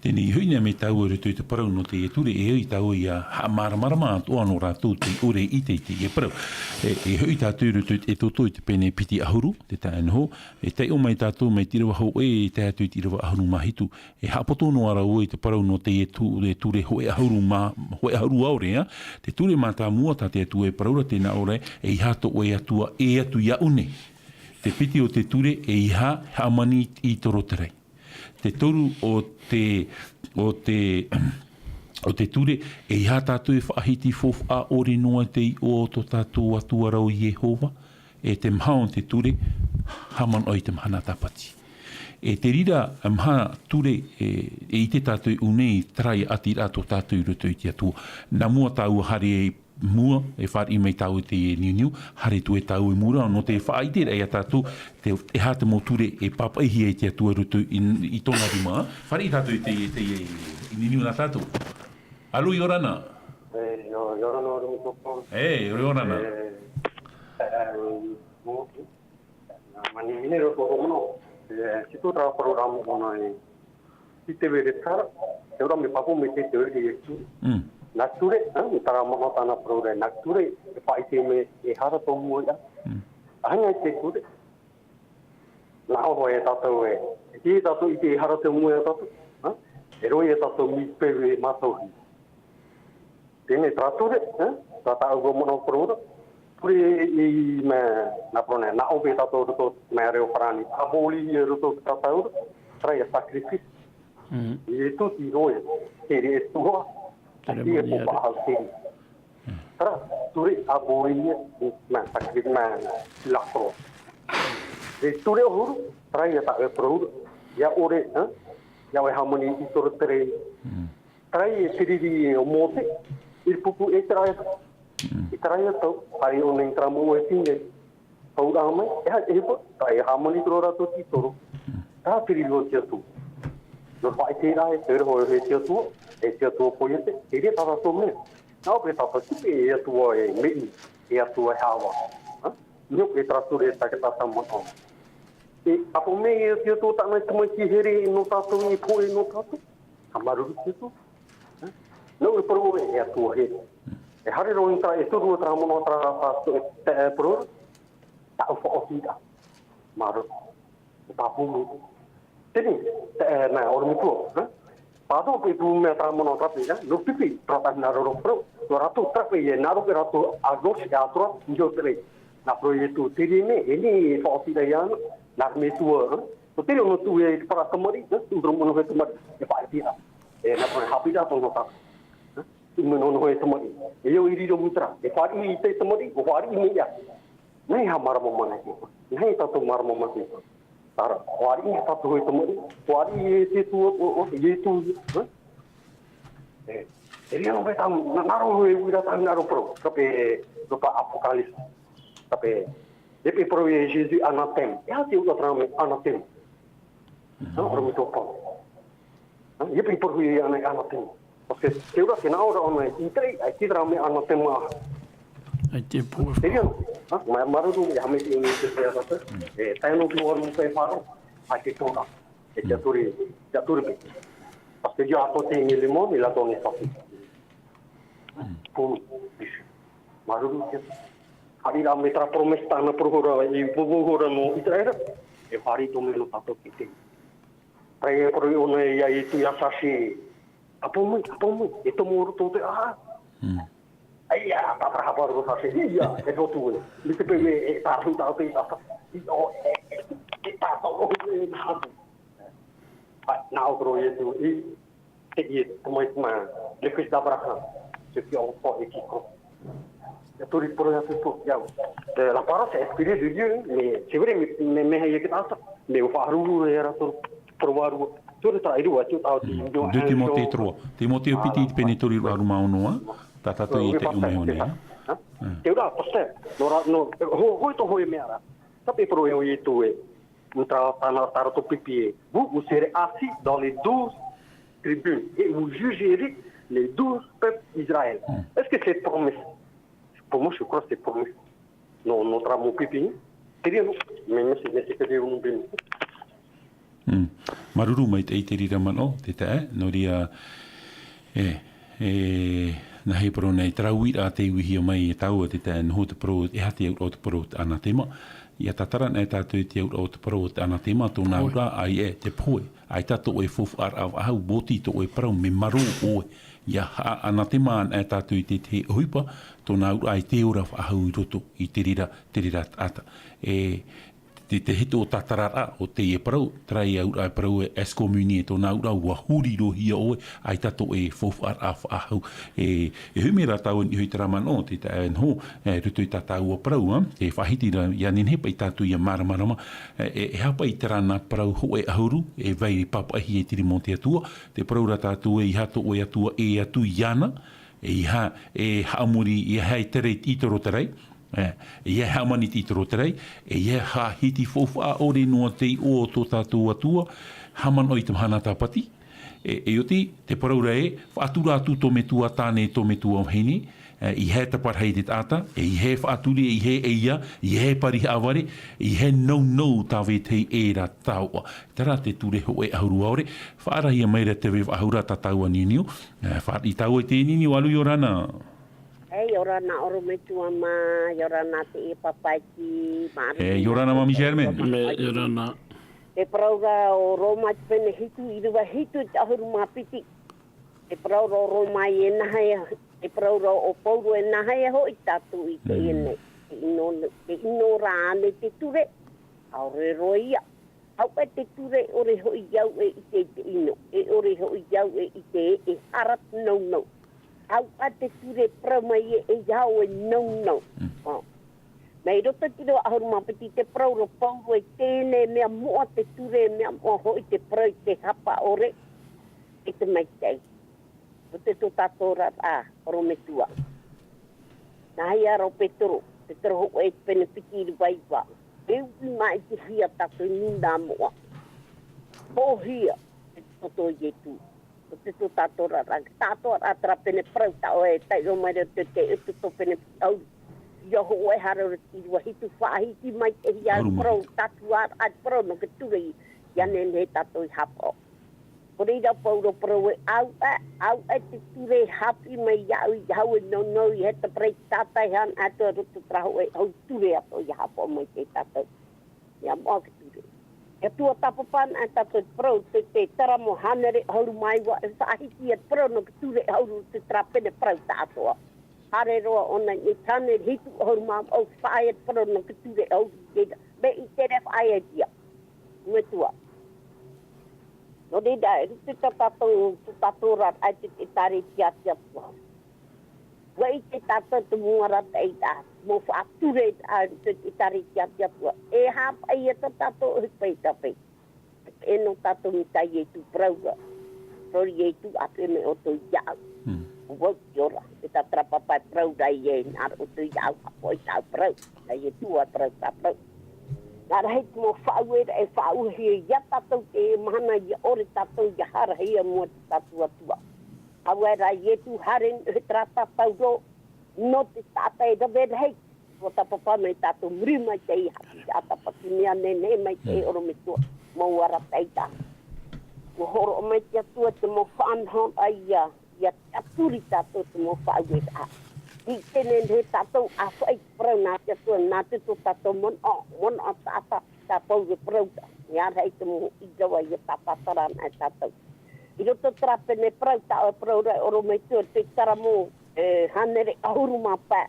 Teie nei, i hoʻi nei mai tāua i roto i te parau nō teie ture, e hoʻi tāua ʻia haʻamāramarama atoʻa nō rātou tei ʻore i ʻite i teie parau. E, e hoʻi tātou i roto i te Exodo i te pene piti ʻahuru, te taeaʻe Noa, e taiʻo mai tātou mai te ʻīrava hōʻē, e tae atu i te ʻīrava ʻahuru mā hitu. E haʻapoto noa ra vau i te parau nō teie tu-, e ture hōʻē ʻahuru mā, hōʻē ʻahuru ʻaore, ā. Te ture mātāmua tā te Atua e parau ra, tē nā ʻō ra, ʻeiaha tō ʻoe Atua ʻē atu iāʻu nei. Te piti o te ture, ʻeiaha hāmani i tō rātou rai. Te toru o te, o te, o te ture, ʻeiaha tātou e faʻahiti faufaʻa, ʻore noa te iʻoa o tō tātou Atua ra ʻo Iehova. E te maha o te ture, haʻamanaʻo i te mahana tāpati. E te reira, e maha ture, e, e ʻite tātou i ʻō nei, terā e ʻati ra tō tātou i roto i te Atua. Nā mua tāua haere i mua, e fāriʻi mai tāua i te niuniu, haere atu e tāua i mua ra, nō te faʻaʻite ra ia tātou, te, e aha te mau ture e pāpaʻihia e te Atua i roto i, i tōna rima. Fāriʻi tātou i te, te, i niuniu nā tātou. Alo, ʻia ora na. E, ʻia ora na, ʻia ora na. E, ʻia ora na. E, e, Nā, mani mine roto o mano, e, si tō terā parau ra moʻona e, i te vere tara, te ora me papu me te te vere e tu. Mm. Nā ture, e, me terā mano tāna parau ra, nā ture, e faʻaʻite mai, e hara tō mua ia. Mm. Ahanga i te ture. Nā ʻō e tātou e, e te tātou i te hara tō mua ia tātou, e? E roi e tātou mi pe e mātou hi. Tēnei terā ture, e? Terā tāʻu ʻua manaʻo parau ra. Ture i, mea, nā parau nei, nā ʻō e tātou roto, mea reo Farāni. Aboli i roto tātou ra, terā ia sacrifice. Mm. I tu ti roe, te re e tuha, Te re te e moni popa are. Hau te re. Terā, ture aboli i, mea, sacrifice, mea, la croix. E ture ʻahuru, terā ia tāʻu e parau ra. ʻIa ʻore, e? ʻIa ʻoe hāmani i toro tere. Mm. Terā e te riri o Mōte, i te pupu ʻĪteraʻera. Mm. ʻĪteraʻera tau, haere ʻōna i terā mau e tīne. Tau rā mai, e ha, e hipa, terā e hāmani toro rātou titoro. Mm. Terā te riri o te Atua. Nō te faʻaʻite ra, e te roho e te Atua, e te Atua poiete, e riro tātou mea. Nā ʻō e tātou tipe, e Atua e Mei, e Atua e Hava. Ha? Nō te terā ture e tāke tātou manaʻo. E, ʻapo mai e te Atua tāna i te mau here nō tātou, i pohe nō tātou. Ka māuruuru te Atua. Nō te parau e, e Atua he. E haere roa i terā, e toru terā manaʻo terā, terā, e, e, parau. Tāʻu faʻaotiraʻa. Māuruuru. E pāpū mai. Tēnei, e, nā, ʻorometua, e? Pātō, e pū mea terā manaʻo tāpē, e? Nō pipi, terā tāna roro parau. Nō rātou tāpē, e, nā roto rātou, a gauche, e, à droite, i roto rei. Nā parau e tū, te riri nei, e nei, e faʻaotiraʻa ana, nā metua, e? Nō te reo nō tū e te parau tamariʻi, e, tū toro manaʻo e tamariʻi, e faʻaotiraʻa. E, nā parau e haʻapiʻiraʻa tōna tāpē. E, tū manaʻo e tamariʻi. E au i riro mai terā. E fāriʻi i te tamariʻi, ʻua fāriʻi mai ia. Nāhea e haʻamārama mai te Atua. Nāhea tātou mārama mai te Atua. Terā, fāriʻi tātou e tamariʻi. Fāriʻi e te Atua, o, o, Ietu, e? E, e riro mai tāna, nā, nā roto e uira tāna rōpū. Tāpē, rōpū Apocalypse. Tāpē, e pē parau e Jésus anathème. E aha te ʻōroʻa terā mea anathème? Nā, ʻorometua Paul. Ha, ʻia pē parau ia ana, ana tino. Parce que te ora, te nā ora ʻōna i te, ʻaita terā mea anathème. ʻAita e pō. Te riro, ha, mā, māuruuru, e hāmani i te, te, te, e, tae noa ki ʻō ʻana i te faro, ʻaita e tō ra. E te ture, te ture pē. Parce que Dieu a apporté un élément, il a donné sa vie. Pour nous, Jésus. Māuruuru te. Haere rā mai terā promesse tāna parau ra, i vauvaʻa ra nō Iteraera, e fāriʻi atoʻa mai nō tātou i te. Terā e parau ʻōna ia Ietu ia Sachée, ʻapo mai, ʻapo mai, e tomo roto te aha. Mm. ʻAita, tātarahapa roto Sachée, ʻia, e roto e. Mai te peu e, e tārahu tātou i tātou, i, o, e, e, e tātou, o, e, nā atu. ʻAe, nā ʻō roa Ietu, i, te, i, tamaiti mā, le fils d'Abraham, celui qui a foi et qui croit. E tori parau atu pō, ia. E, la parole, c'est inspiré de Dieu, mais c'est vrai, mais, mais, mais, ia ke tātou, mais ʻua faʻaruʻe e rātou, parau vārua. Tori tā, e rua, tū tātou, Mm. Deux Timothée trois. Timothée piti, pene toru, rua, rua mā ono, a? Tā tātou i te ume hone, a? Ha? Mm. Te ora, pastor, nō rā, nō, ho, hoi tō hoi mea ra. Tāpē parau e o Ietu e. Nō tā, tāna, tā rātou pipi e. Vous, vous serez assis dans les douze tribunes et vous jugerez les douze peuples d'Israël. Mm. Est-ce que c'est promesse? Pour moi, je crois que c'est promesse. Nō, nō terā mau pipi. Te reira, nō. Mais, mais, c'est, mais c'est que Dieu nous bénisse. Mm. Māuruuru maitaʻi i te reira manaʻo, te taeaʻe, nō reira, e, e, nāhea e parau nei, terā uiraʻa tei uihia mai e tāua te taeaʻe, nō te parau, e aha te auraʻa o te parau o te anathema. ʻIa tātara anaʻe tātou i te auraʻa o te parau o te anathema, tōna Oi. auraʻa, ʻaita e, te pohe, ʻaita tō ʻoe faufaʻaraʻa faʻahou, voti tō ʻoe parau, mea marō ʻoe. ʻIa haʻa-, anathema anaʻe tātou i te, te ʻohipa, tōna auraʻa e te ora faʻahou i roto i te reira, te reira taʻata. E, I te hitu o tātararaʻa o teie parau, terā ia auraʻa e parau e excommunié, tōna auraʻa ua huri roa hia ʻoe, ʻaita tō ʻoe faufaʻaraʻa faʻahou. E, e hui mai rā tāua i niʻa i terā manaʻo, te taʻa e noho, e, roto i tā tāua parau, ā, e faʻahiti ra, ia nehenehe paʻi tātou ia māramarama, e, e, e aha paʻi terā nā parau hōʻē ʻahuru, e vai pāpaʻihia e te rima o te Atua, te parau ra tātou e ʻeiaha tō ʻoe Atua e atu iāna, ʻeiaha e haʻamori, ʻeiaha e tere i te ʻītoro tarai, e, ʻeiaha e haʻamani i te ʻītoro tarai, ʻeiaha e faʻahiti faufaʻa ʻore noa te iʻoa o tō tātou Atua, haʻamanaʻo i te mahana tāpati, e, e oti, te parau ra ē, faʻatura atu tō metua tāne, tō metua vahine, e, ʻeiaha e taparahi i te taʻata, ʻeiaha e faʻaturi, ʻeiaha e ʻeiā, ʻeiaha e pari haʻavare, ʻeiaha e nounou tā vetahi ʻē ra taoʻa. Terā te ture hōʻē ʻahuru ʻaore, faʻaarahia mai ra te vaiiho ra tā tāua niuniu, e, faʻaʻite tāua i te niuniu, ʻalu ʻia ora na. E, ʻia ora na ʻorometua mā, ʻia ora na te ʻē pāpaʻi, mā. E, ʻia ora na Māmī Germaine. E, ʻia ora na. Te parau ra o Roma te pene hitu, ʻīrava hitu i te ʻahuru mā piti. Te parau ra o Roma e nāhea, te parau ra o Paulo e nāhea hoʻi tātou i teie nei. Te ʻino, te ʻino rā ānei te ture, ʻaore roa ia. Auaʻe te ture, ʻore hoʻi au e ʻite i te ʻino, e ʻore hoʻi au e ʻite e, e hara te nounou. Auaʻe te ture parau mai e, e au e nounou. Mm. Oh. Mai roto i te ʻīrava ʻahuru mā piti te parau ra o Paulo e teie nei mea moʻa te ture, mea moʻa hoʻi te parau i te hapa ʻore, e te maitaʻi. Roto i tō tātou oraraʻa, ʻorometua. Nāhea rā ʻo Petero, Petero hōʻē te pene piti ʻīrava iva. E ui maitaʻihia tātou i nūnaʻa moʻa. Hoʻohia, te toto o Ietu. Roto i tō tātou oraraʻa, tātou oraraʻa terā pene parau tā ʻoe e taiʻo mai ra te, te, te toto pene piti ʻahuru. ʻIa hōʻē haere roto i te ʻīrava hitu faʻahiti maitaʻihia ʻahuru mā parau, hitu. Tātou oraraʻa parau nō te ture i, ʻia nehenehe tātou e hapaʻo. ʻO reira Paulo parau ē, auaʻe, auaʻe te ture e haʻapiʻi mai iāʻu, ʻeiaha au e nounou, ʻeiaha e taparahi i te taʻata, e haʻanaho atu roto i terā hōʻē ʻahuru ture atoʻa ʻia haʻapaʻo maitaʻi tātou. ʻIa moʻa te ture. E tuatāpapa anaʻe tātou te parau, te, te Taramo hānere ʻahuru mā iva, e faʻahiti ia te parau nō te ture ʻahuru, te terā pene parau tāʻatoʻa. Haere roa ʻōna i te hānere hitu ʻahuru mā vaʻu, faʻaea te parau nō te ture ʻahuru, te, mea ʻite ra e faʻaea ia. Metua. Nō reira, e rite tā tātou, tā tātou oraraʻa i te, te ʻĒkālesia a te Atua. ʻUa ʻite tātou te mau arataʻiraʻa, mau faʻatureraʻa i te, te ʻĒkālesia a te Atua. E haʻapaʻo ia tā tātou ʻohipa i te peu. E nō tātou mai tā Ietu parau ra. Parau ra Ietu, ʻāpeʻe mai ʻoutou iāʻu. Mm. ʻO vau te ora. E tā terā pāpaʻi parau ra ē, nā roto iāʻu, haʻapaʻo i tāʻu parau. Nā Ietu ʻoe parau, tā parau. Nā rahi te mau faʻaueraʻa e faʻauehia ia tātou i teie mahana, ʻia ʻore tātou ʻia haerehia i mua i tō tātou Atua. Auaʻe rā Ietu, haere noa terā tātauro nō te taʻata e rave rahi. Tuatāpapa mai tātou, muri mai te haʻapiʻiraʻa tāpati, mea nehenehe mai te ʻorometua, mau arataʻi. ʻUa hōroʻa mai te Atua te mau faʻanahoraʻa ʻia, ʻia tiʻaturi tātou te mau faʻaueraʻa. ʻIte nehenehe tātou ʻāfaʻi i te parau nā te Atua, nā te tō tātou manaʻo, manaʻo taʻata, tā Paulo e parau ra. ʻIa rahi te mau ʻīrava ʻia tātātara anaʻe tātou. I roto terā pene parau, tā ʻoe e parau ra, ʻorometua, te Taramo, e, hānere ʻahuru mā pae.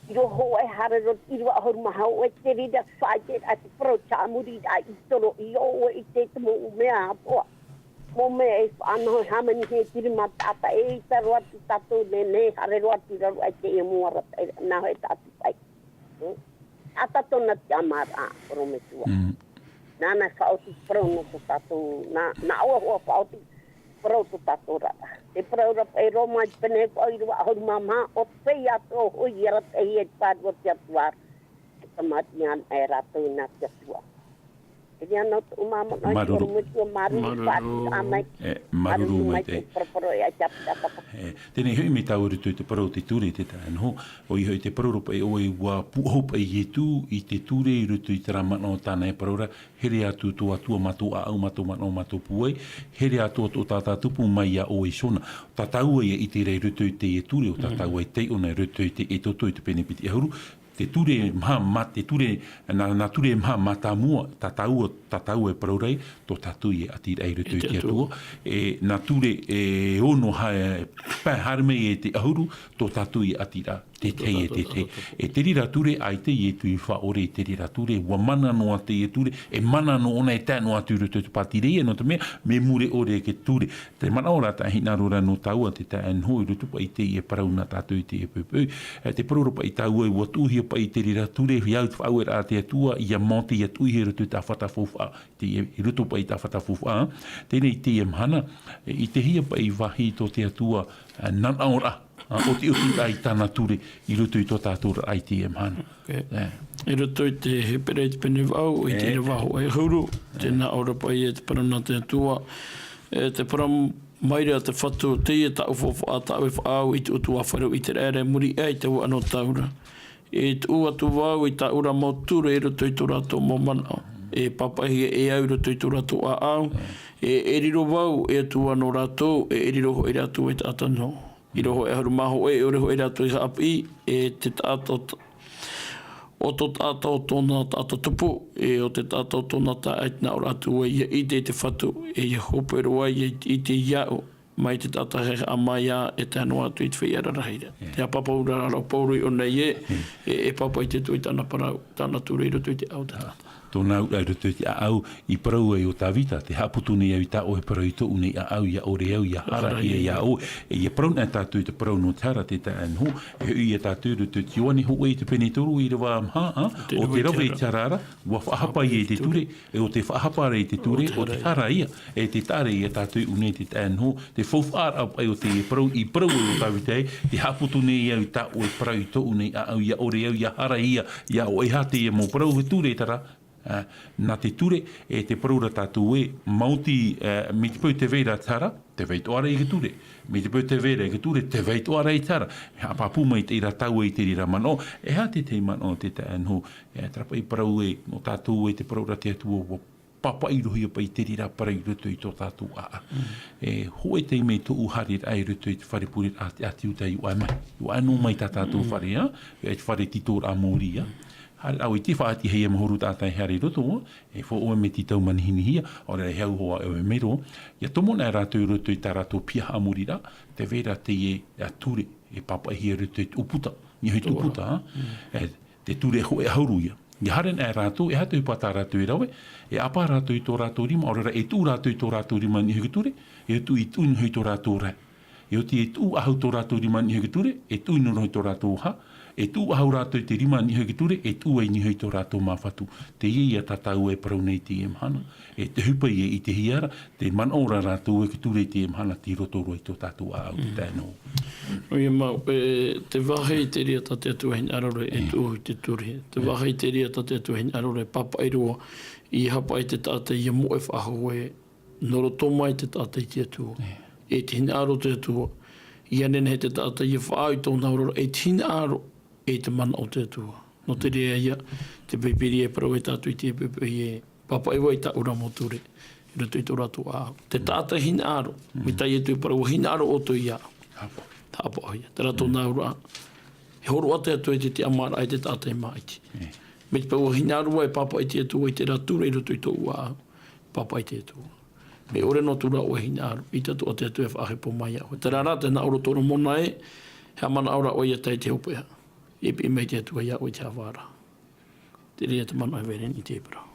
I roto hōʻē haere roa i te ʻīrava ʻahuru mā hōʻē, te reira faʻaʻiteraʻa te parau, tā muri ra i toro i ʻō, ʻua ʻite te mau mea atoʻa. Mau mea e faʻanaho, e hāmanihia e te rima taʻata, eʻita roa atu tātou e nehenehe e haere roa atu i raro aʻe i teie mau arataʻi, nā hōʻē taʻata paʻi. Hmm? Taʻata tōna tiʻamāraʻa, ʻorometua. Mm. Nāna e faʻaoti te parau nō tō tātou, nā, nā ʻoe hoʻi e faʻaoti te parau tō tātou oraraʻa. Te parau ra paʻi Roma i te pene hitu ʻīrava ʻahuru mā maha, ʻo te feiā atoʻa hoʻi i arataʻihia i te Pāruru a te Atua ra, e tamariʻi anaʻe rātou nā te Atua. E ʻia nō tō māmā nō te Māuruuru. ʻOrometua, māuruuru, Māuruuru. Faʻaʻite mai. E, māuruuru Māuruuru mai maitaʻi. Te parapara e ai te ʻāpiti ʻāpapa. E, teie nei hoʻi mai tāua i roto i te parau o te ture, te taʻa e noho, ʻoia hoʻi te parau ra paʻi ʻoe, ʻua pūʻohu paʻi Ietu i te ture i roto i terā manaʻo tāna e parau ra, here atu tō Atua mā tō ʻāʻau, mā tō manaʻo, mā tō pūai, here atu tō tātou tupu mai iā ʻoe iho na. Tā tāua ia ʻite ra i roto i teie ture, ʻo tā tāua e taiʻo na i roto i te Exodo i te pene piti ʻahuru, te ture maha, ma, te ture, nā, nā ture maha mātāmua, tā tāua, tā tāua e parau ra, tō tātou e ʻati ra i roto i te Atua. E nā ture e ono ha, e pae haere mai e te ʻahuru, tō tātou e ʻati ra, te tahi e te tahi. E te reira ture, ʻaita e tui faʻaʻore i te reira ture, ʻua mana noa teie ture, e mana noa e tae noa atu i roto i te pātireia, nō te mea, mea mure ʻore te ture. Te manaʻo ra tā hinaʻaro ra nō tāua te taeaʻe Noho i roto paʻi i teie parau nā tātou i teie poʻipoʻi. E, te parau ra paʻi tāua, ʻua tuʻuhia paʻi te reira ture, ʻia au te faʻaueraʻa a te Atua, ʻia Mōte, ʻia tuʻuhia i roto i te fata faufaʻa, te, i roto paʻi i te fata faufaʻa, teie nei teie mahana, e, i te hia paʻi vāhi tō te Atua, e, nanaʻoraʻa, a, ʻotiʻoti ai tāna ture, i roto i tō tātou ra i teie mahana. E. I roto i te Hepera i te pene vaʻu, i te ʻīrava hōʻē ʻahuru, tē nā ʻō ra paʻi e te parau nā te Atua, e te parau mai ra te Fatu, teie tāʻu faufaʻa, tāʻu e faʻaau i te ʻutuāfare o ʻĪteraʻera, i muri aʻe i te ua anō taura. E tuʻu atu vau i tāʻu ra mau ture i roto i tō rātou mau manaʻo. E pāpaʻihia e au i roto i tō rātou ʻāʻau. E, e riro vau, e Atua nō rātou, e, e riro hoʻi rātou e taʻata noa. ʻĪrava hōʻē ʻahuru mā hōʻē, e ʻore hoʻi rātou i haʻapiʻi, e te taʻata o t-, o tō taʻata o tōna taʻata tupu, e ʻo te taʻata o tōna taeaʻe te nā ʻō ra atu ē, ʻia ʻite i te Fatu, e ʻia hope roa ʻia ʻite iāʻu, mai te taʻata e haʻamā ā, e tae noa atu i te feiā rarahi ra. Te haʻapāpūraʻa ra o Pauro i ʻō nei ē, e, e pāpaʻi te Atua i tāna parau, tāna ture i roto i te ʻāʻau o te taʻata. Tōna auraʻa i roto i te ʻāʻau, i parau ai ʻo Tāvita, tē haʻaputu nei au i tā ʻoe parau i tōʻu nei ʻāʻau, ʻia ʻore au, ʻia hārahia iā ʻoe. E ʻia parau na tātou i te parau nō te hara, te taeaʻe Noho, e hoʻi ia tātou i roto i te Ioane hōʻē i te pene toru ʻīrava maha, a, ʻo tē rave i te hara ra, ʻua faʻahapa ia i te ture, e ʻo tē faʻahapa ra i te ture, ʻo te hara ia, e tē taʻa ra ia tātou i ʻō nei te taeaʻe Noho, te faufaʻaraʻa paʻi o teie parau, i parau ai ʻo Tāvita ē, tē haʻaputu nei au i tā ʻoe parau i tōʻu nei ʻāʻau, ʻia ʻore au, ʻia hārahia, iā ʻoe. E aha teie mau parau, te ture, terā, ā, nā te ture, e tē parau ra tātou ē, maoti, ā, mai te peu tē vai ra te hara, tē vai atoʻa ra ia te ture. Mai te peu tē vai ra ia te ture, tē vai atoʻa ra ia te hara. E haʻapāpū maitaʻi ra tāua i te reira manaʻo, e aha te tahi manaʻo, te taeaʻe Noho, e, terā paʻi parau ē, nō tātou ē, tē parau ra te Atua, ʻua pāpaʻi roa ia paʻi te reira parau i roto i tō tātou ʻāʻau. E, hōʻē taime tōʻu haereraʻa i roto i te fare pureraʻa a te ʻĀti Iuta, ʻua ʻae mai. ʻUa ʻae noa mai tā tātou fare, ā, e te fare tītoraʻa mōrī, ā. Haere au i te faʻaʻite hia mahuru taʻata e haere i roto, e fōʻoe mai te tau manihinihia, ʻaore rā e hau hoʻi e mero, ʻia tomo na rātou i roto i tā rātou piaha a mōrī ra, tē vai ra teie, ā, ture, e pāpaʻihia i roto i te ʻūputa, niʻa i te ʻūputa, ā. E, te ture hōʻē ʻahuru ia. ʻIa haere na rātou, e aha te ʻohipa tā rātou e rave, e ʻapa rātou i tō rātou rima, ʻaore rā e tuʻu rātou i tō rātou rima niʻa i te ture, e tuʻu i tuʻu noa i tō rātou rae. E oti e tuʻu faʻahou tō rātou rima niʻa i te ture, e tuʻu noa i tō rātou hā, e tuʻu faʻahou rātou i te rima niʻa i te ture, e tuʻu ai noa i tō rātou māfatu. Teie ia tā tāua e parau nei teie mahana. E te ʻohipa ia i ʻitehia ra, te manaʻo ra rātou ē, te ture i teie mahana tei roto roa i tō tātou ʻāʻau, te taeaʻe Noho. ʻOia mau, e, te vāhi terā tā te Atua e hinaʻaro ra e tuʻu i te ture. Te vāhi terā tā te Atua e hinaʻaro ra e pāpaʻi roa, ʻia haʻapaʻo i te taʻata ʻia moʻe faʻahou ē, nō roto mai te taʻata i te Atua. E te hinaʻaro o te Atua, ʻia nehenehe te taʻata ʻia faʻaau i tōna oraraʻa, e te hinaʻaro, e te mana o te Atua. Nō te reira ia, te Pīpīria e parau ai tātou i te poʻipoʻi ē, pāpaʻi vau i tāʻu ra mau ture, i roto i tō rātou ʻāʻau. Te taʻata hinaʻaro, mai tā Ietu e parau, ʻua hinaʻaro ʻoutou iāʻu. Haʻapaʻohia. Terā tōna auraʻa, e hōroʻa te Atua i te tiʻamāraʻa i te taʻata e māʻiti. Mai te peu ʻua hinaʻaro vau e pāpaʻi te Atua i terā ture i roto i tōʻu ʻāʻau, pāpaʻi te Atua. Mea ʻore noa atu ra ʻoe e hinaʻaro, ʻeita atoʻa te Atua e faʻahepo mai iā ʻoe. Terā rā, tē nā ʻō ra ʻo Solomona ē, e haʻamanaʻo ra ʻoe ʻia tae i te hopeʻa, e piʻi mai te Atua iā ʻoe i te haʻavāraʻa. Terā ia te manaʻo e vai ra i teie parau.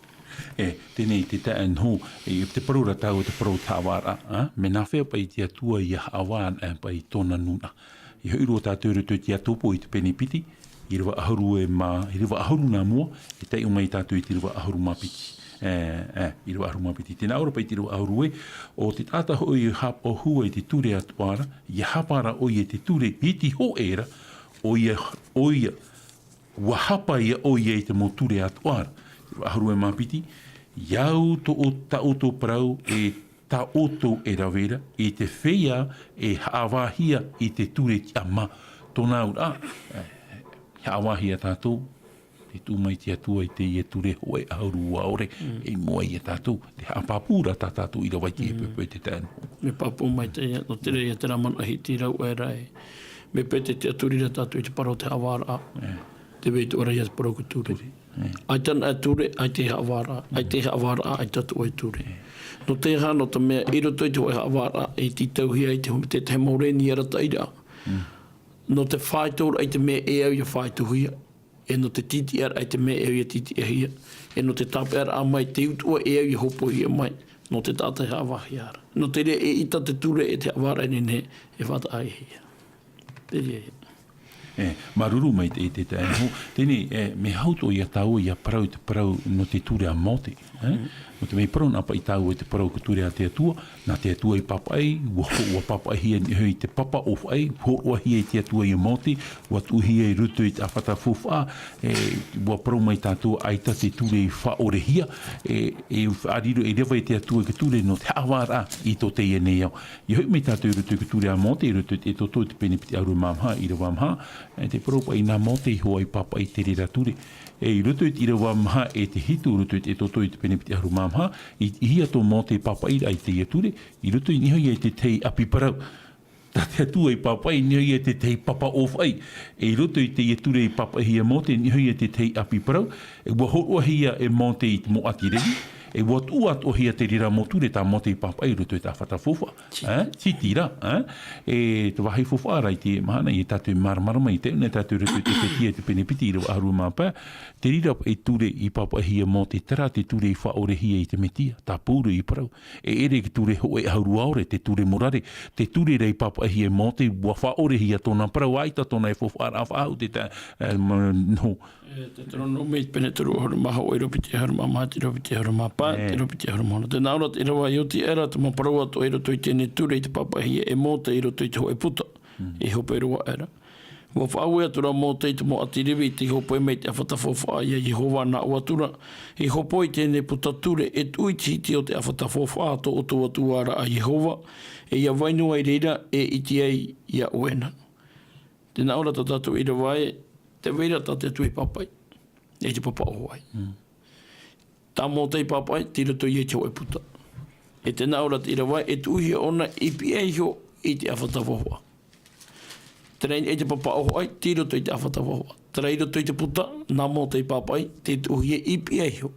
E, teie nei te taeaʻe Noho, e, te parau ra tāua te parau o te haʻavāraʻa, ā? Mea nāfea paʻi te Atua ʻia haʻavā anaʻe paʻi tōna nūnaʻa. E hoʻi roa tātou i roto i te Iakobo i te pene piti, ʻīrava ʻahuru e mā, ʻīrava ʻahuru nā mua, e taiʻo mai tātou i te ʻīrava ʻahuru mā piti. E, e, ʻīrava ʻahuru mā piti. Tē nā ʻō ra paʻi te ʻīrava ʻahuru ē, ʻo te taʻata hoʻi e haʻapaʻo hua i te ture atoʻa ra, ʻia hapa ra ʻoia i te ture piti hōʻē ra, ʻoia, ʻoia, ʻua hapa ia ʻoia i te mau ture atoʻa ra. ʻĪrava ʻahuru e mā piti, ʻia au tō, tā ʻoutou parau e tā ʻoutou e rave ra, i te feiā e haʻavāhia i te ture tiʻamā. Tōna auraʻa, e, haʻavāhia tātou, tē tuʻu mai te Atua i teie ture hōʻē ʻahuru ʻua ʻore, e i mua ia tātou, te haʻapāpū ra tā tātou ʻīrava i te poʻipoʻi te taeaʻe Noho. Mea pāpū maitaʻi, nō te reira ia terā manaʻo e hiti rau aʻera ē. Mea pētē te tiʻaturi ra tātou i te parau o te haʻavāraʻa. E. Te vai atu ra ia te parau ko ture. Ture. E. ʻAita anaʻe ture, ʻaita e haʻavāraʻa. ʻAita e haʻavāraʻa, ʻaita atoʻa e ture. E. Nō te aha, nō te mea, i roto i te hōʻē haʻavāraʻa, e tītauhia ai te hō-, te, te mau reni arataʻiraʻa. Mm. Nō te faitoraʻa i te mea e au ia faitohia. E nō te tītiʻaraʻa i te mea e au ia tītiʻahia. E nō te tāpeʻaraʻa mai te utuʻa e au ia hōpoihia mai. Nō te taʻata e haʻavāhia ra. Nō te reira e ʻita te ture e te haʻavāraʻa e nehenehe e faʻataʻahia. Te reira. E, māuruuru maitaʻi te taeaʻe Hō. Teie, e, mea hau atoʻa ia tāua ia parau te parau nō te ture a Mōte, e? Mm. Nō te mea parau nā paʻi tāua i te parau ko ture a te Atua, nā te Atua i pāpaʻi, ʻua ho-, ʻua pāpaʻihia e niʻa iho i te papa ʻōfaʻi, hōroʻahia e te Atua ia Mōte, ʻua tuʻuhia i roto i te ʻāfata faufaʻa, e, ʻua parau mai tātou ʻaita te ture i faʻaʻorehia, e, e faʻariro, e reva e te Atua i te ture nō te haʻavāraʻa i tō teie nei ao. ʻIa hoʻi mai tātou i roto i te ture a Mōte, i roto i te Exodo, i te pene piti ʻahuru mā maha, ʻīrava maha, e, tē parau paʻi nā Mōte iho ā i pāpaʻi i te reira ture. E, i roto i te ʻīrava maha e te hitu, i roto i te Exodo, i te pene piti ʻahuru mā maha, i, i hea tō Mōte pāpaʻiraʻa i teie ture, i roto i niʻa iho ia i te tahi ʻapi parau. Tā te Atua i pāpaʻi i niʻa iho ia i te tahi papa ʻōfaʻi. E, i roto i teie ture i pāpaʻihia e Mōte i niʻa iho ia i te tahi ʻapi parau, e, ʻua hōroʻahia e Mōte i te mau ʻāti Revi, e, ʻua tuʻu atoʻahia te reira mau ture tā Mōte i pāpaʻi i roto i te ʻāfata faufaʻa. Siti. E, siti ra, e? E te vāhi faufaʻa ra i teie mahana, ʻia tātou e māramarama, ʻia tae ʻōna tātou i roto i te Efetia i te pene piti ʻīrava ʻahuru mā pae, te reira paʻi ture i pāpaʻihia e Mōte, terā te ture i faʻaʻorehia e te Mesia, tā Pauro i parau. E ʻere i te ture hōʻē ʻahuru ʻaore, te ture morare, te ture ra i pāpaʻihia e Mōte, ʻua faʻaʻorehia tōna parau, ʻaita tōna e faufaʻaraʻa faʻahou te ta-, e, ma-, nō. E, Teuteronome i te pene toru ʻahuru mā hoʻo, ʻīrava piti ʻahuru mā maha, ʻīrava piti ʻahuru mā pae, e, ʻīrava piti ʻahuru mā ono. Tē nā ʻō ra te ʻīrava, ʻia oti aʻera te mau parau atoʻa i roto i teie ture i te pāpaʻihia e Mōte i roto i te hōʻē puta. Mm. E hope roa aʻera. ʻUa faʻaue atu ra Mōte i te mau ʻāti Revi i te hōpoi mai i te ʻāfata faufaʻa ia Iehova, nā ʻō atu ra, e hōpoi i teie puta ture, e tuʻu i te hiti o te ʻāfata faufaʻa tō ʻoutou Atua ra a Iehova, e ʻia vai noa i reira, e ʻite ai iā ʻoe na. Tē nā ʻō ra tā tātou ʻīrava ē, tē vai ra tā te Atua i pāpaʻi, e te papa ʻōfaʻi. Mm. Tā Mōte i pāpaʻi, tei roto ia i te hōʻē puta. E tē nā ʻō ra te ʻīrava, e tuʻuhia ʻōna i pihaʻi iho i te ʻāfata faufaʻa. Terā i niʻa i te papa ʻōfaʻi, tei roto i te ʻāfata faufaʻa. Terā i roto i te puta, nā Mōte i pāpaʻi, tei tuʻuhia i pihaʻi iho.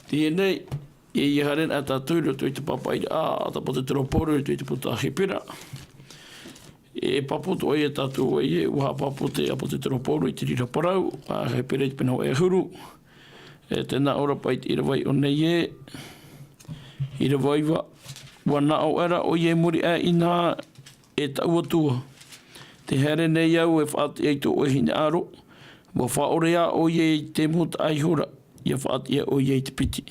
Teie nei, ʻia, ʻia haere na tātou i roto i te pāpaʻiraʻa a te ʻāpōsetolo Pauro i roto i te puta a Hepera. E pāpū atoʻa ia tātou ē, ʻua haʻapāpū te ʻāpōsetolo Pauro i te reira parau, a Hepera i te pene hōʻē ʻahuru. E, tē nā ʻō ra paʻi te ʻīrava i ʻō nei ē, ʻīrava iva, ʻua nā ʻō aʻera ʻoia i muri aʻe, ʻInā, e taʻu Atua, tē haere nei au e faʻatiʻa i tō ʻoe hinaʻaro, ʻua faʻaʻore ā ʻoia i te mūtaʻa ihora, ʻia faʻatiʻa ʻoia i te piti.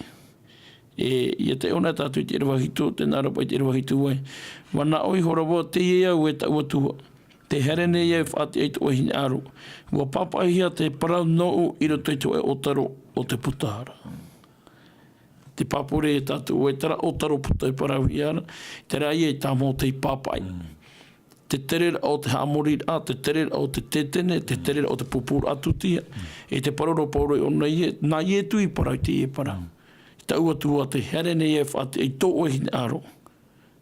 E, ʻia tae ʻōna tātou i te ʻīrava hitu, tē nā ʻō ra paʻi te ʻīrava hitu ē, ʻUa nā ʻō ihora vau, teie au e taʻu Atua, tē haere nei au e faʻatiʻa i tō ʻoe hinaʻaro, ʻua pāpaʻihia te parau nōʻu i roto i te hōʻē ʻōtaro o te puta ra. Te pāpū ra ia tātou ē, terā ʻōtaro puta i parauhia ra, terā ïa tā Mōte i pāpaʻi. Mm. Te tereraʻa o te haʻamoriraʻa, te tereraʻa o te tētene, te tereraʻa o te pūpūraʻa tūtia. Mm. E te parau ra Pauro i ʻō nei ē, nā Ietu i parau i teie parau. Mm. Taʻu Atua, tē haere nei au e faʻatiʻa i tō ʻoe hinaʻaro.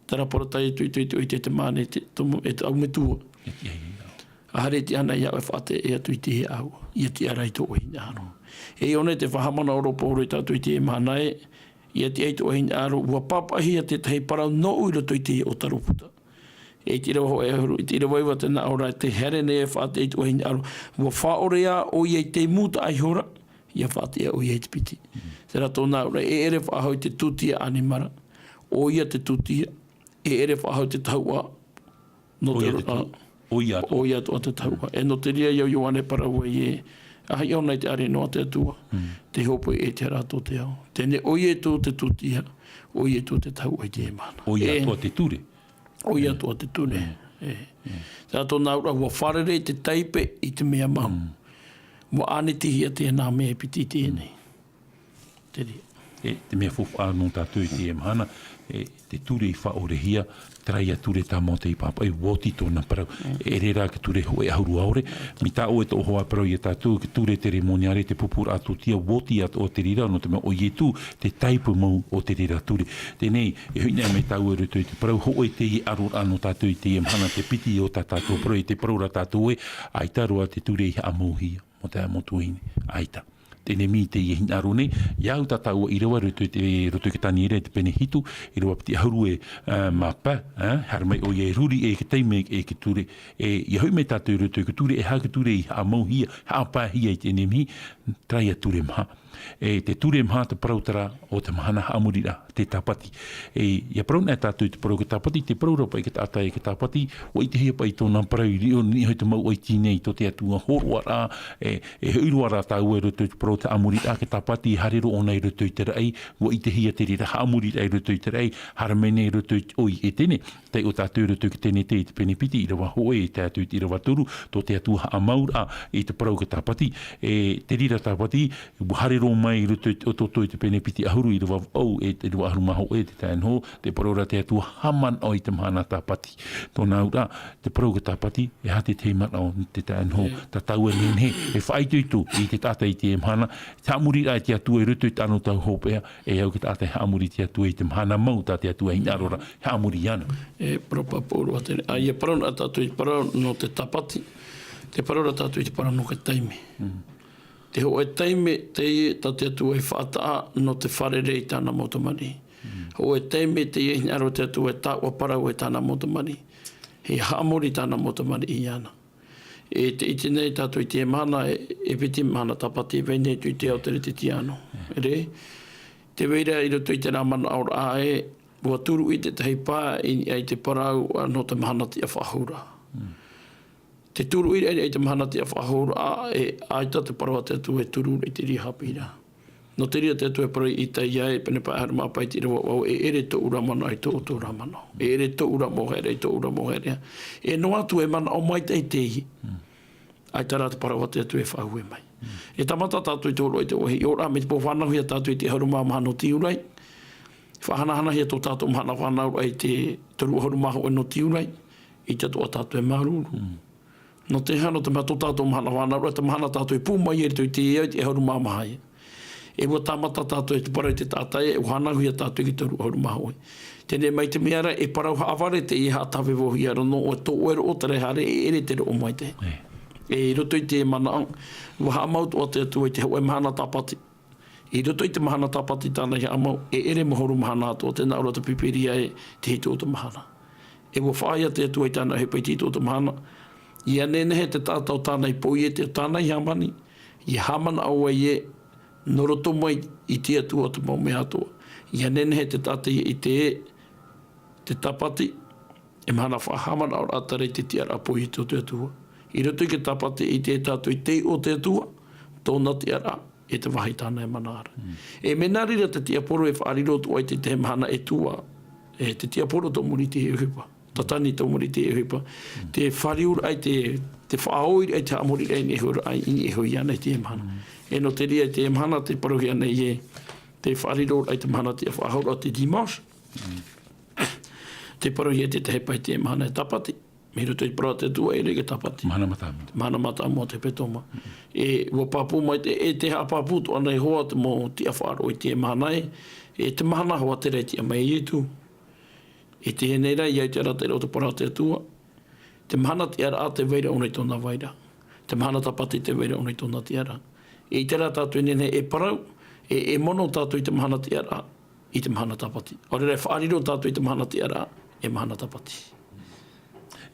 Terā parau tā Ietu i toitoʻi i te Ietemane, te, tumu, e te ʻau metua. E te, e, e, ʻAhiri te ʻana iāʻu e faʻatiʻa atu i te ʻāua, ʻia tiʻa ra i tō ʻoe hinaʻaro. E i ʻō nei te faʻahaʻamanaʻo ra Pauro ia tātou i teie mahana ē, ʻia tiʻa i tō ʻoe hinaʻaro, ʻua pāpaʻihia te tahi parau nōʻu i roto i te ʻōtaro puta. E i te ʻīrava hōʻē ʻahuru, i te ʻīrava iva tē nā ʻō ra, tē haere nei e faʻatiʻa i tō ʻoe hinaʻaro, ʻua faʻaʻore ā ʻoia i te mūtaʻa ihora, ʻia faʻatiʻa ʻoia i te piti. Mm. Terā tōna auraʻa, e ʻere faʻahou i te tūtia ʻanimara, ʻoia te tūtia, e ʻere faʻahou i te tahuʻa, nō te ʻoia te ora-, tahu-, ʻoia atoʻa. ʻOia atoʻa te tahuʻa. E nō te reira ia Ioane parau ai ē, ʻa hiʻo nei te ʻāreʻa nō te Atua, Mm. tē hōpoi ʻē te hara tō te ao. Teie nei ʻoia atoʻa te tūtia, ʻoia atoʻa te tahuʻa i teie mahana. ʻOia E, atoʻa te ture. ʻOia Mm. atoʻa te ture. Mm. E. Mm. Terā tōna auraʻa, ʻua fārerei te taipe i te mea mau. Mm. ʻUa ʻānitihia teie nā mea e piti i teie nei. Te reira. E, te mea faufaʻa nō tātou i teie mahana, e, te ture i faʻaʻorehia, terā ïa ture tā Mōte i pāpaʻi, ʻua oti tōna parau. Mm. E ʻere rā te ture hōʻē ʻahuru ʻaore, mai tā ʻoe tō ʻoe hoʻi parau ia tātou, te ture seremoniare, te pūpūraʻa tūtia, ʻua oti atoʻa te reira, nō te mea ʻo Ietu, te taipe mau o te reira ture. Teie nei, e hoʻi nei mai tāua i roto i te parau, hōʻē teie ʻaroraʻa nō tātou i teie mahana, te piti o tā tātou parau, e te parau ra tātou ē, ʻaita roa te ture i haʻamauhia. Taeaʻe Motuhine, ʻaita. Te ʻenemi teie e hinaʻaro nei, ʻia au tā tāua ʻīrava i roto i te, roto i te Taniera i te pene hitu, ʻīrava piti ʻahuru e, ā, mā pae, ā, haere mai ʻoia e ruri e te taime e te ture, e, ʻia hoʻi mai tātou i roto i te ture, e aha te ture i haʻamauhia, haʻapaehia e te ʻenemi, terā ia ture maha. E te ture maha te parau terā o te mahana haʻamoriraʻa, te tāpati. E, ʻia parau anaʻe tātou i te parau o te tāpati, te parau ra paʻi i te taʻata e te tāpati, ʻua ʻitehia paʻi tōna parau i niʻa, niʻa i te mau ʻaiti nei tō te Atua, hōroʻaraʻa, e, e hoʻi roa rā tāua i roto i te parau o te haʻamoriraʻa, te tāpati, haere roa ʻōna i roto i te raʻi, ʻua ʻitehia te reira haʻamoriraʻa i roto i te raʻi, haere mai nei i roto i te ʻoi Etene, taiʻo tātou i roto i te Tenete i te pene piti, ʻīrava hōʻē, e tae atu i te ʻīrava toru, tō te Atua haʻamauraʻa i te parau o te tāpati, e, te reira tāpati, ʻua haere roa mai i roto i te, ʻotoʻoto i te pene piti ʻahuru, ʻīrava vaʻu, e te ʻīrava ʻahuru mā hōʻē, te tae noa, te parau ra te Atua haʻamanaʻo i te mahana tāpati. Tōna auraʻa, te parau o te tāpati, e aha te tahi manaʻo, te tae noa, Mm. tā tāua e nehenehe, e faʻaitoito i te taʻata i teie mahana, te haʻamoriraʻa i te Atua i roto i te anotau hopeʻa, e au i te taʻata e haʻamori i te Atua i te mahana mau tā te Atua e hinaʻaro ra, haʻamori iāna. E parau pāpū roa teie, ā, ʻia parau anaʻe tātou i te parau nō te tāpati, te parau ra tātou i te parau nō te taime. Mm. Te hōʻē taime, teie tā te Atua e faʻataʻa nō te fārerei i tāna mau tamariʻi. Mm. Hōʻē taime, teie e hinaʻaro te Atua e taoʻa parau e tāna mau tamariʻi. E haʻamori tāna mau tamariʻi iāna. E tē ʻite nei tātou i teie mahana, e, e piti mahana tāpati, e vai nei atu i te ao tere te tiano. Mm. Re? Tē vai ra i roto i terā manaʻoraʻa ē, ʻua turu i te tahi pae i, i te parau, ā, nō te mahana tiʻafaʻahouraʻa. Mm. Te turu i, i, i te mahana tiʻafaʻahouraʻa, e, ʻaita te parau a te Atua e turu i te reira haʻapiʻiraʻa. Nō te reira te Atua e parau i Itaia e pene pae ʻahuru mā pae i te ʻīrava vaʻu, e ʻere tōʻu ra manaʻo i tō ʻoutou ra manaʻo. E ʻere tōʻu ra mau haereʻa i tō ʻoutou ra mau haereʻa. E noa atu e manaʻo maitaʻi teie. Mm. ʻAita rā te parau a te Atua e faʻaue mai. Mm. E tāmata tātou i te hōroʻa i te vāhi ʻōraʻa mai te pō, fānauhia tātou i te ʻahuru mā maha nō Tiurai. Faʻahanahanahia tō tātou mahana fānauraʻa i te toru ʻahuru mā hōʻē nō Tiurai. ʻAita atoʻa tātou e māuruuru. Mm. Nō te aha? Nō te mea tō tātou mahana fānauraʻa, te mahana tātou e pū mai ai i roto i te ao, i te ʻahuru mā maha ia. E ʻua tāmata tātou e te parau i te taʻata ē, ʻua fānauhia tātou i te toru ʻahuru mā hōʻē. Teie nei mai te mea ra, e parau haʻavare teie e haʻatavevauhia ra nō ʻoe, tō ʻoe roʻo terā e haere, e ʻere te roʻo maitaʻi. E. E i roto i te manaʻo, ʻua haʻamau atoʻa te Atua i te hōʻē mahana tāpati. I roto i te mahana tāpati tāna i haʻamau, e ʻere mahuru mahana atoʻa, tē nā ʻō ra te Pīpīria ē, te hitu o te mahana. E ʻua faʻaea te Atua i tāna ʻohipa i te hitu o te mahana, ʻia nehenehe te taʻata ʻo tāna i poiete, ʻo tāna i hāmani, ʻia haʻamanaʻo ai ē, nō roto mai i te Atua te mau mea atoʻa. ʻIa nehenehe te taʻata i ʻite ē, te tāpati, e mahana faʻahaʻamanaʻoraʻa terā i te tiʻaraʻa poiete o te Atua. I roto i te tāpati e ʻite tātou i te iʻoa o te Atua, tōna tiʻaraʻa, e te vāhi tāna e mana ra. Mm. E mea nā reira te tiaporo e faʻariro atu ai te, te mahana e tuʻu, e te tiaporo tō muri i te ʻohipa. Tātani tō muri i te ʻohipa. Mm. Te fāriuraʻa i te, te faʻaōraʻa i te haʻamoriraʻa i niʻa iho ra, i niʻa iho iāna i te mahana. Mm. E nō te reira i te mahana te parauhia nei ē, te faʻariroraʻa i te mahana tiʻafaʻahouraʻa, te dimanche. Mm. Te parauhia te tahi pae i te mahana e tāpati. I roto i te parau a te Atua, e ʻere te tāpati. Mahana mātāmua. Mahana mātāmua te hepetoma. E, ʻua pāpū mai te, e tē haʻapāpū atoʻa nei hoʻi te mau tiʻafaʻaroʻo i te mahana ē, e te mahana hoʻi terā i tiʻa mai e Ietu. E teie nei rā, ʻia ʻite ra te reira o te parau a te Atua. Te mahana tiʻaraʻa tē vai ra ʻōna i tōna vai ra. Te mahana tāpati tē vai ra ʻōna i tōna tiʻaraʻa. E ʻite ra tātou e nehenehe e parau, e, e mono tātou i te mahana tiʻaraʻa, i te mahana tāpati. ʻAore rā e faʻariro tātou i te mahana tiʻaraʻa, e mahana tāpati.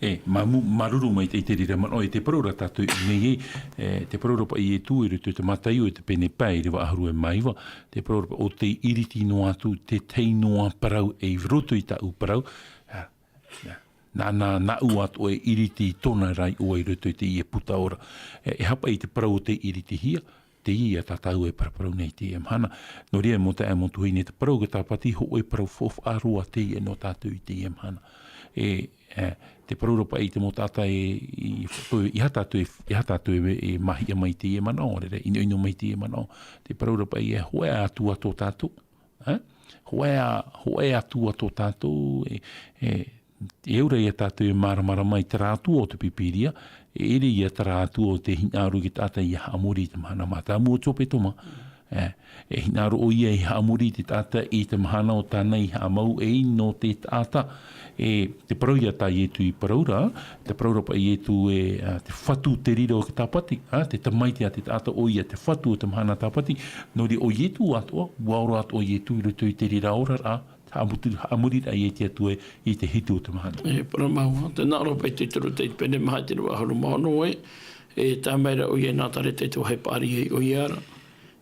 E, māmu-, māuruuru maitaʻi i te reira manaʻo, e te parau ra tātou i ʻō nei, e, te parau ra paʻi e Ietu i roto i te Mataio, i te pene pae, ʻīrava ʻahuru e mā iva, te parau ra paʻi ʻo tei ʻiriti noa atu, te tahi noa parau, e i roto i tāʻu parau, a, a, nā, nā, nāʻu atoʻa e ʻiriti i tōna ra iʻoa i roto i teie puta ora. E, e aha paʻi te parau ʻo tei ʻiritihia, teie ia tā tāua e paraparau nei i teie mahana. Nō reira, mau taeaʻe, mau tuahine, te parau o te tāpati, hōʻē parau faufaʻa roa teie nō tātou i teie mahana. E, e, te parau ra paʻi i te mau taʻata e, i, i, ʻeiaha tātou e, ʻeiaha tātou e, e māhia mai i teie manaʻo, ʻaore rā, ʻinoʻino mai i teie manaʻo. Te parau ra paʻi e hōʻē Atua tō tātou, e? Hōʻē, hōʻē Atua tō tātou, e, e, e ʻere ia tātou e māramarama i terā Atua o te Pīpīria, e ʻere ia terā Atua ʻo tē hinaʻaro i te taʻata ʻia haʻamori i te mahana mātāmua o te hepetoma. E, e hinaʻaro ʻoia i haʻamori i te taʻata i te mahana o tāna i haʻamau, e ʻino te taʻata, e, te parau ia tā Ietu i parau ra, te parau ra paʻi Ietu e, a, te Fatu te reira o te Tāpati, a, te Tamaiti a te taʻata ʻoia, te Fatu o te mahana Tāpati, nō reira ʻo Ietu atoʻa, ua ora atoʻa Ietu i roto i te reira oraraʻa, haʻamutu-, haʻamori ra ia i te Atua i te hitu o te mahana. E, parau mau, tē nā ʻō ra paʻi te Turu te pene maha te rua ʻahuru mā ono e, e tae mai ra ʻoia i Nazareta i te vāhi Pāria i ʻoia ra.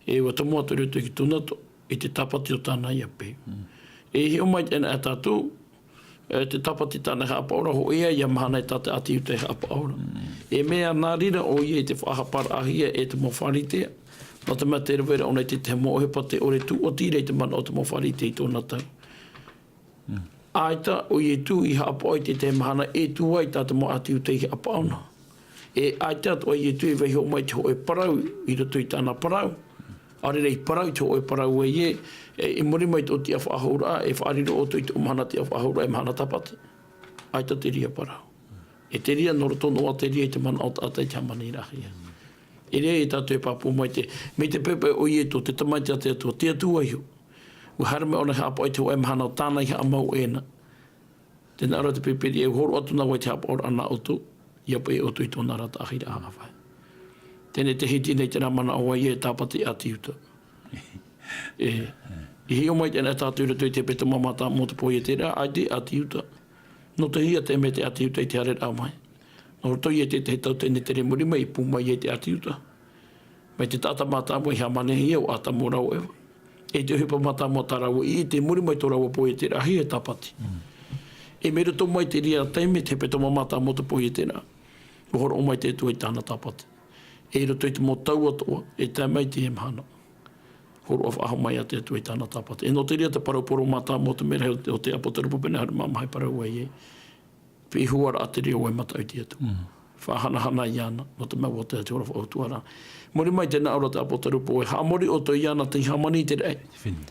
E ua tomo atu i roto i te tūnato, i te tāpati o tāna ia pehu. Mm. E hiʻo mai teie nei tātou, e, te tāpati tāna e haʻapaʻo ra, hōʻē ia mahana e tā te ʻāti Iuta e haʻapaʻo ra. Mm. E mea nā reira ʻoia i te faʻahaparaʻahia e te mau Pharisea, nō te mea tē rave ra ʻōna i te tahi mau ʻohipa tē ʻore tūʻati ra i te manaʻo o te mau Pharisea i tōna tau. Mm. ʻAita ʻo Ietu i haʻapaʻo i te tahi mahana e tuʻu ai tā te mau ʻāti Iuta i haʻapaʻo na. E ʻaita atoʻa Ietu i vaiiho mai te hōʻē parau i roto i tāna parau. ʻAore rā i parau i te hōʻē parau ē, e, i muri mai i tō tiʻa faʻahou ra, e faʻariro ʻoutou i tō mahana tiʻa faʻahou ra, e mahana tāpati. ʻAita te reira parau. E te reira nō roto noa te reira i te manaʻo taʻata i te hāmaniraʻahia. E reira tātou e pāpū mai te, mai te pepe o Ietu, te Tamaiti a te Atua, te Atua iho. Ua haere mai ʻōna e haʻapaʻo i te hōʻē mahana o tāna i haʻamau ʻē na. Tē nā ʻō ra te Pīpīria, e hōroʻa atu na vau i te haʻapaʻoraʻa nā ʻoutou, ʻia peʻe ʻoutou i tōna ra taʻahiraʻa ʻāvae. Teie te hiti nei te rā manaʻo ē, e tāpati ʻāti Iuta. E, i hiʻo mai teie nei tātou i roto i te hepetoma mātāmua o te pō ieteraʻa, ʻaita e ʻāti Iuta. Nō te aha te mea te ʻāti Iuta i te haereraʻa mai? Nō roto ia i te tahi tauatini tere i muri mai, i pū mai ai te ʻāti Iuta. Mai te taʻata mātāmua i hāmanihia, ʻo Atamu rāua ʻo Eva. E te ʻohipa mātāmua tā rāua i ʻite i muri mai i tō rāua pō ieteraʻa, e tāpati. Mm. E mai roto mai i te reira taime, te hepetoma mātāmua o te pō ieteraʻa, ua hōroʻa mai te Atua i tāna tāpati. E i roto i te mau tau atoʻa, e tae mai i teie mahana, hōroʻa faʻahou mai ā te Atua i tāna tāpati. E nō te reira te parau poro mātāmua o te merahi o te, o te ʻāpōsetolo Paʻo pene ʻahuru mā maha i parau ai ē, Piʻi huaraʻa te reo e mataʻu i te Atua. Mm. Faʻahanahana iāna, nō te mea ʻua tae te hora faʻautuaraʻa. Muri mai tē nā ʻō ra te ʻāpōsetolo Paʻo ē, haʻamori ʻoutou iāna tei hāmani i te raʻi,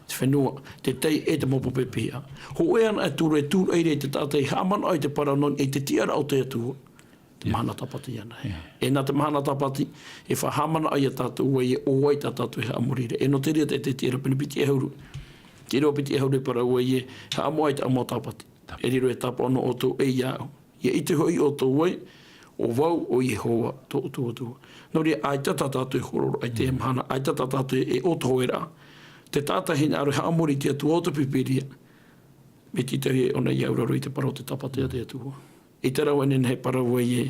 te fenua, te tai e te mau pape pihaʻi. Hōʻē anaʻe tūraʻi, tūraʻi ra i te taʻata i haʻamanaʻo i te parau nō niʻa i te tiʻaraʻa o te Atua. Te mahana tāpati anaʻe. E nā te mahana tāpati, e faʻahaʻamanaʻo ia tātou ē, e ʻo vai tā tātou e haʻamori ra. E nō te reira te, te, te ʻīrava pene piti ʻahuru. Te ʻīrava piti ʻahuru e parau ai ē, haʻamoʻa i te ʻāmoʻa tāpati. E riro e tāpaʻo nō ʻoutou ē iāʻu. ʻIa ʻite hoʻi ʻoutou ē, ʻo vau ʻo Iehova tō ʻoutou Atua. Nō reira, ʻaita tā tātou e hōroʻaraʻa i teie mahana, ʻaita tā tātou e ʻō i te hōʻēraʻa. Te taʻata e hinaʻaro e haʻamori i te Atua o te Pīpīria, mea tītauhia ʻōna i auraro i te parau o te tāpati a te Atua. ʻIte ra vau e nehenehe e parau ai ē,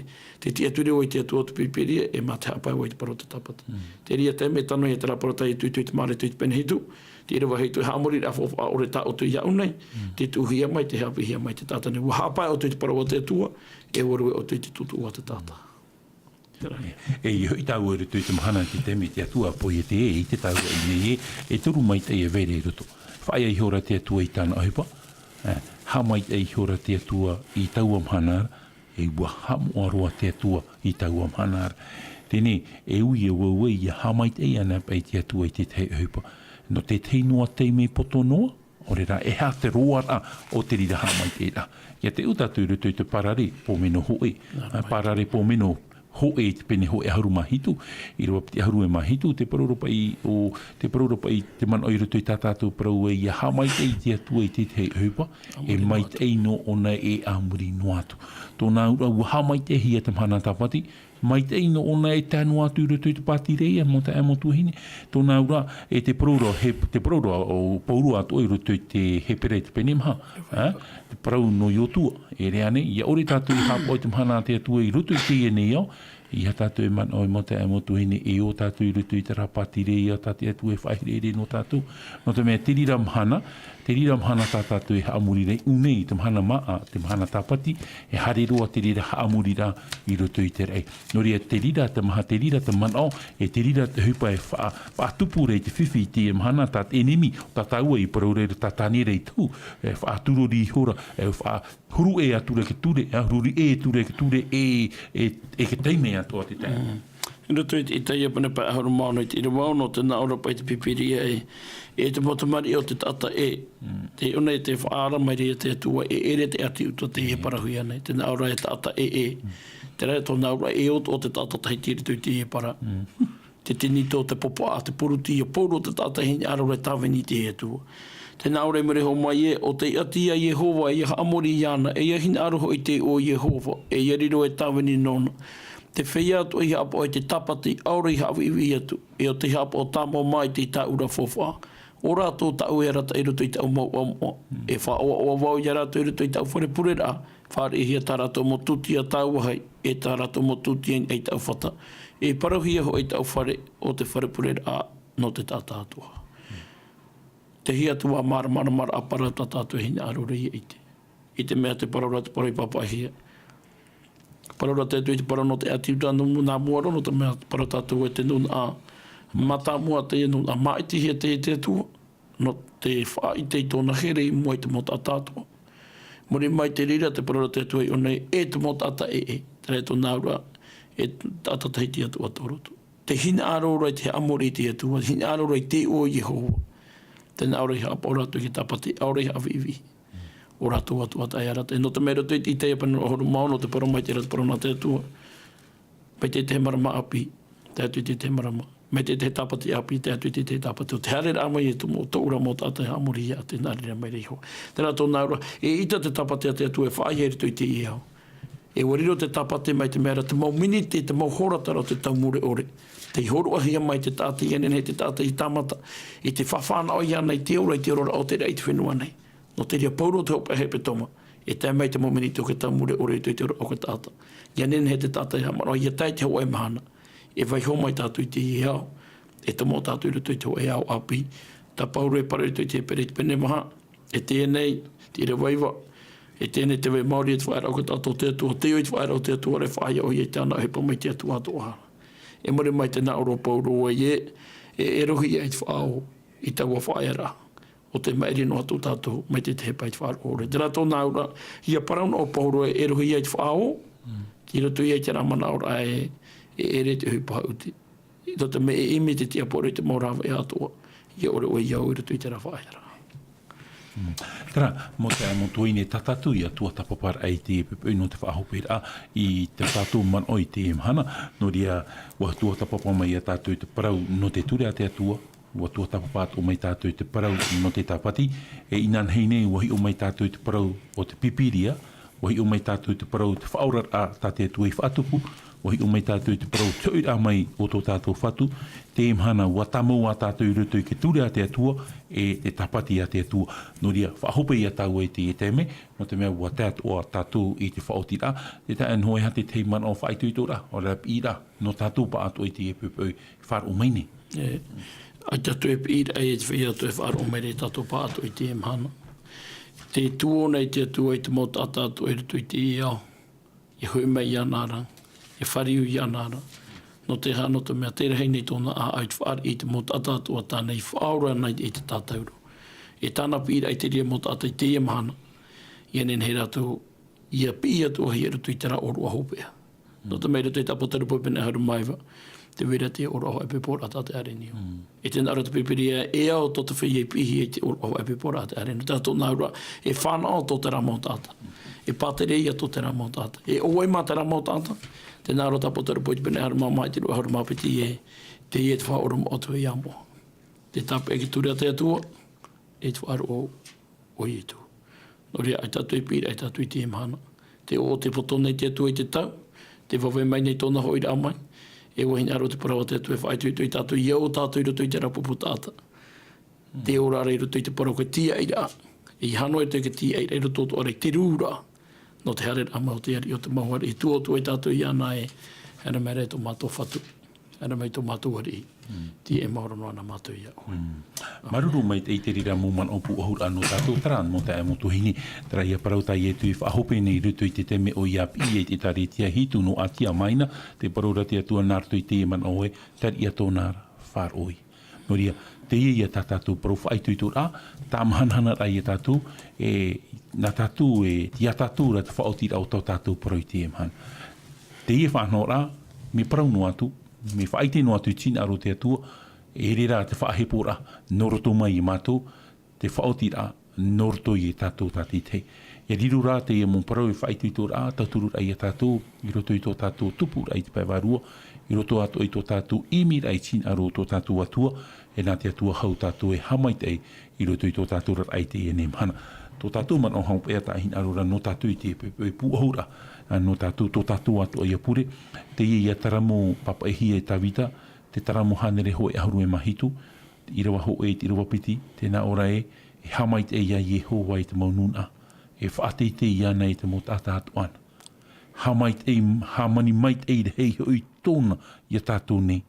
tē tiʻaturi vau i te Atua o te Pīpīria, e mā te haʻapae vau i te parau o te tāpati. Mm. Te reira taime e tano ia terā parau tā Ietu i te Mareko i te pene hitu, te ʻīrava hitu, e haʻamoriraʻa faufaʻa ʻore tā ʻoutou iāʻu nei, mm, tē tuʻuhia mai, tē haʻapiʻihia mai te taʻata nei. ʻUa haʻapae ʻoutou i te parau a te Atua, e ʻua rue ʻoutou i te tuʻutuʻu a te taʻata. Terā. E, e, i hoʻi tāua i roto i te mahana, te taime te Atua, pō ieteraʻa, e ʻite tāua i ʻō nei ē, e toru maitaʻi e vai ra i roto. Faʻaea ihora te Atua i tāna ʻohipa, e, haʻamaitaʻi ihora te Atua i taua mahana ra, e ʻua haʻamoʻa roa te Atua i taua mahana ra. Teie nei, e ui e ʻoe ē, ʻia haʻamaitaʻi anaʻe paʻi te Atua i te tahi ʻohipa. Nō te tahi noa taime poto noa, ʻaore rā, e aha te roaraʻa o te reira haʻamaitaʻiraʻa. ʻIa tae tātou i roto i te Parare pō meno hōʻē, a, Parare pō meno hōʻē i te pene hōʻē ʻahuru mā hitu, ʻīrava piti ʻahuru e mā hitu, te parau ra paʻi ʻo, te parau ra paʻi te manaʻo i roto i tā tātou parau ē, ʻia haʻamaitaʻi te Atua i te tahi ʻohipa, e maitaʻi nō ʻōna e a muri noa atu. Tōna auraʻa, ʻua haʻamaitaʻihia te mahana tāpati, maitaʻi nō ʻōna e tae noa atu i roto i te pātireia, mau taeaʻe, mau tuahine. Tōna auraʻa, e te parau ra, he, te parau ra ʻo Pauro atoʻa i roto i te Hepera i te pene maha, a, te parau nō Iosua, e rave nei, ʻia ʻore tātou i haʻapaʻo i te mahana a te Atua i roto i teie nei ao, ʻeiaha tātou e manaʻo, e mau taeaʻe, mau tuahine, e ō tātou i roto i terā pātireia tā te Atua e faʻaherehere nō tātou. Nō te mea, te reira mahana, te reira mahana tā tātou e haʻamori ra i ʻō nei, te mahana māʻa, te mahana tāpati, e haere roa te reira haʻamoriraʻa i roto i te raʻi. Nō reira, te reira te maha, te reira te manaʻo, e te reira te ʻohipa e faʻa-, faʻatupu ra i te fifi i teie mahana, tā te ʻenemi, tā tāua i parau ra, tā Taniera i tohu, e faʻaturori ihora, e faʻa-, huru ʻē atu ra i te ture, a, huru ʻē atu ra i te ture, e, e, e te taime atoʻa te tae. Mm. I roto i te Isaia pene pae ʻahuru mā ono i te ʻīrava ono, tē nā ʻō ra paʻi te Pīpīria ē, e te mau tamariʻi o te taʻata ē, mm, tei ʻō nei tē faʻaara mai ra ia te Atua, e ʻere te ʻāti Iuta teie e parauhia nei, tē nā ʻō ra e taʻata ē, ē. Mm. Terā tōna auraʻa, e ʻo, ʻo te taʻata tahiti i roto i teie parau. Mm. Te tinitō, te pāpaʻa, te purutī, ʻia pauroa te taʻata e hinaʻaro ra e tāvini i te Atua. Tē nā ʻō ra, mea riro mai ē, ʻo tei ʻati ia Iehova, ʻia haʻamori iāna, e ʻia hinaʻaro hoʻi i te iʻoa o Iehova, e ʻia riro e tāvini nōna. Te feiā atoʻa i haʻapaʻo i te tāpati, ʻaore i haʻaviʻiviʻi atu, e ʻo tei haʻapaʻo tāmau mā i te taura faufaʻa. ʻO rātou tāʻu e arataʻi i roto i tāʻu mau ʻoaʻoa. Mm. E faʻaʻoaʻoa vau ia rātou i roto i tāʻu fare pureraʻa, fāriʻihia tā rātou mau tūtia tāuahi, e tā rātou mau tūtia i tāʻu fata. E parauhia hoʻi tāʻu fare, ʻo te fare pureraʻa nō te taʻata atoʻa. Te hia atu ā māramarama ra, parau tā tātou e hinaʻaro ra ʻia ʻite. I te mea te parau ra, te parau i pāpaʻihia. Parau ra te Atua i te parau nō te ʻāti Iuda, nō, nā mua roa, nō te mea parau tātou ē, te nūnaʻa mātāmua teie, nūnaʻa māʻitihia teie e te Atua, nō te faʻaʻite i tōna here i mua i te mau taʻata atoʻa. Muri mai i te reira, te parau ra te Atua i ʻō nei, e te mau taʻata ʻē, ʻē, terā ia tōna auraʻa, e taʻata tahiti atoʻa tō roto. Te hinaʻaro ra i te haʻamori i te Atua, hinaʻaro ra i te iʻoa o Iehova. Tē nā ʻō ra, ʻia haʻapaʻo rātou i te tāpati, ʻaore i haʻaviʻiviʻi. ʻO rātou atoʻa tāʻu e arataʻi. Nō te mea, i roto i te Isaia pene ʻahuru mā ono, te parau mai te reira, te parau nā te Atua. Mai te tahi marama ʻāpī, tae atu i te tahi marama. Mai te tahi tāpati ʻāpī, tae atu i te tahi tāpati. ʻO te haereraʻa mai e tō, tōʻu ra mau taʻata e haʻamorihia, tē nā reira mai ra Iehova. Terā tōna auraʻa, eʻita te tāpati a te Atua e faʻaea i roto i teie ao. E ʻua riro te tāpati mai te mea ra, te mau miniti, te mau hora taʻa ra o te tau mure ʻore. Tei hōroʻahia mai te taʻata, ʻia nehenehe te taʻata ʻia tāmata i te fāfānaʻo iāna i te ora, i te oraraʻa o te raʻi i te fenua nei. Nō te reira pauroa te hopeʻa hepetoma, e tae mai te mau miniti o te tau mure ʻore i roto i te oraraʻa o te taʻata. ʻIa nehenehe te taʻata e haʻamanaʻo, ʻia tae i te hōʻē mahana. E vaiiho mai tātou i teie ao, e tomo tātou i roto i te hōʻē ao ʻāpī. Tā Pauro e parau i roto i te Hepera pene maha, e teie nei, te ʻīrava iva, e teie nei te vai maori, e te faʻaearaʻa o te taʻata o te Atua, tei ʻō i te faʻaearaʻa o te Atua, ʻaore e faʻaea ʻoia i tāna ʻohipa mai te Atua atoʻa. E mea rave mai, tē nā ʻō ra Pauro ē, e, e rohi ia i te faʻaō i taua faʻaearaʻa. ʻO tē maʻiri noa atu tātou mai te tahi pae i te faʻaroʻo ʻore. Terā tōna auraʻa, ʻia parau noa ʻo Pauro e rohi ia i te faʻaō, i roto ia i terā manaʻoraʻa ē, e ʻere te ʻohipa haʻuti. Nō te mea e ʻimi te tiʻa Pauro i te mau rāveʻa atoʻa, ʻia ʻore ʻoe ʻia ō i roto i terā faʻaearaʻa. Mm. Terā, mau taeaʻe, mau tuahine, tā tātou ia tuatāpaparaʻa i te poʻipoʻi nō te faʻahoperaʻa i tā tātou manaʻo i teie mahana. Nō reira, ʻua tuatāpapa mai ia tātou i te parau nō te ture a te Atua, ʻua tuatāpapa atoʻa mai tātou i te parau nō te tāpati, e inanahi nei ʻua hiʻo mai tātou i te parau o te Pīpīria, ʻua hiʻo mai tātou i te parau o te faʻaoraraʻa tā te Atua i faʻatupu, ʻua hiʻo mai tātou i te parau o te hoʻiraʻa mai o tō tātou Fatu. Teie mahana ʻua tāmau ā tātou i roto i te ture a te Atua, e te tāpati a te Atua. Nō reira, faʻahope ia tāua i teie taime, nō te mea ʻua tae atoʻa tātou i te faʻaotiraʻa, tē taʻa noa e aha te tahi manaʻo faʻaitoitoraʻa, ʻaore rā piʻiraʻa, nō tātou pāʻatoʻa i teie poʻipoʻi, faʻaroʻo mai nei. E, ʻaita atu e piʻiraʻa, e te feiā atoʻa e faʻaroʻo mai ra ia tātou pāʻatoʻa i teie mahana. Tē tuō nei te Atua i te mau taʻata atoʻa i roto i teie ao, e hoʻi mai iāna ra, e fāriu iāna ra. Nō te aha? Nō te mea tē rahi nei tōna ʻāʻau i te fāriʻi i te mau taʻata atoʻa tāna i faʻaora nei i te tātauro. E tāna piʻiraʻa i te reira mau taʻata i teie mahana, ʻia nehenehe rātou ʻia piʻi atoʻahia i roto i terā ʻōroʻa hopeʻa. Nō te mea i roto i te Apotarupo pene ʻahuru mā iva, tē vai ra te ʻōroʻa hoʻi e pīhaʻi ra tā te ʻārenio. Mm. E tē nā ʻō ra te Pīpīria, e ao tō te feiā i piʻihia i te ʻōroʻa hoʻi e pīhaʻi ra tā te ʻārenio. Terā tōna auraʻa, e fānaʻo tō terā mau taʻata. E pātireia tō terā mau taʻata. E ʻo vai mā terā mau taʻata? Tē nā ʻō ra te Apotarupo i te pene ʻahuru mā maha, i te ʻīrava ʻahuru mā piti ē, teie te faʻaoromaʻi atu ia moʻa. Te tāpeʻa i te ture a te Atua, e te faʻaroʻo o Ietu. Nō reira, ʻaita atu e piʻiraʻa ia tātou i teie mahana. Tē ʻoʻote poto nei te Atua i te tau, tē vave mai nei tōna hoʻiraʻa mai, e ʻua hinaʻaro te parau a te Atua e faʻaitoito ia tātou, ʻia ō tātou i roto i terā pupu taʻata. Tē ora ra i roto i te parau o te tīaʻiraʻa, e ʻia hānere atu i te tīaʻiraʻa i roto atoʻa ra i te rūraʻa, nō te haereraʻa mai o te ariʻi o te mau ariʻi, e tuatua ai tātou iāna ē, haere mai ra tō mātou Fatu. Haere mai tō mātou ariʻi, Mm. tē maoro noa na mātou ia ʻoe. Mm. Māuruuru maitaʻi i te reira mau manaʻo pūʻohuraʻa nō tātou, terā, mau taeaʻe, mau tuahine, terā ia parau tā Ietu i faʻahope nei i roto i te taime ʻoia i piʻi ai i te ʻĒkālesia hitu nō Asia Maina, tē parau ra te Atua nā roto i teie manaʻo ē, tariʻa tōna ra, faʻaroʻo ia. Nō reira, teie ia tā tātou parau faʻaitoitoraʻa, tāmahanahanaraʻa ia tātou, e, nā tātou e, ia tātou ra te faʻaotiraʻa o tō tātou parau i teie mahana. Teie faʻanahoraʻa, mea parau noa atu, mea faʻaʻite noa atu i te hinaʻaro o te Atua, e ʻere rā te faʻaheporaʻa, nō roto mai ia mātou, te faʻaotiraʻa, nō roto ia tātou tātaʻitahi. ʻIa riro rā teie mau parau e faʻaitoitoraʻa, tauturu ra ia tātou, i roto i tō tātou tupuraʻa i te pae vārua, i roto atoʻa i tō tātou ʻimiraʻa i te hinaʻaro o tō tātou Atua, e nā te Atua hau tātou e haʻamaitaʻi i roto i tō tātou oraraʻa i teie nei mahana. Tō tātou manaʻo hopeʻa tā e hinaʻaro ra nō tātou i te poʻipoʻi pūʻohuraʻa, ā, nō tātou, tō tātou atoʻa ia pure, teie ia taramo pāpaʻihia e Tavita, te taramo hānere hōʻē ʻahuru e mā hitu, te ʻīrava hōʻē, te ʻīrava piti, tē nā ʻō ra ē, e haʻamaitaʻi ia Iehova i te mau nūnaʻa, e faʻateitei iāna i te mau taʻata atoʻa na. Haʻamaitaʻi, hāmani maitaʻi rahi hoʻi tōna ia tātou nei,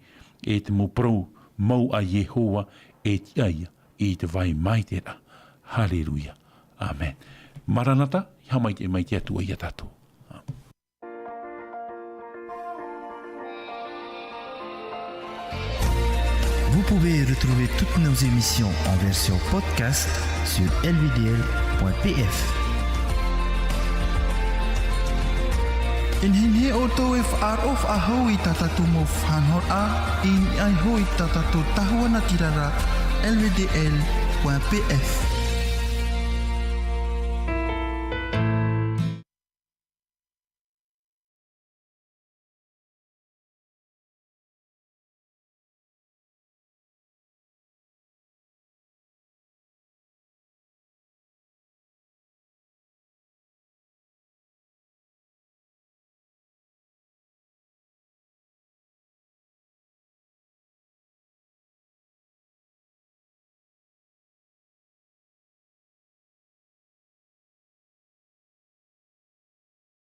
e te mau parau mau a Iehova e tiʻa ia i te vai maitaʻi ra. Haleluia. Amen. Maranata, haʻamaitaʻi mai te Atua ia tātou. Vous pouvez retrouver toutes nos émissions en version podcast sur L V D L point P F. E nehenehe ʻoutou e faʻaroʻo faʻahou i tā tātou mau faʻanahoraʻa, i niʻa iho i tā tātou tahua natirara, L V D L point P F.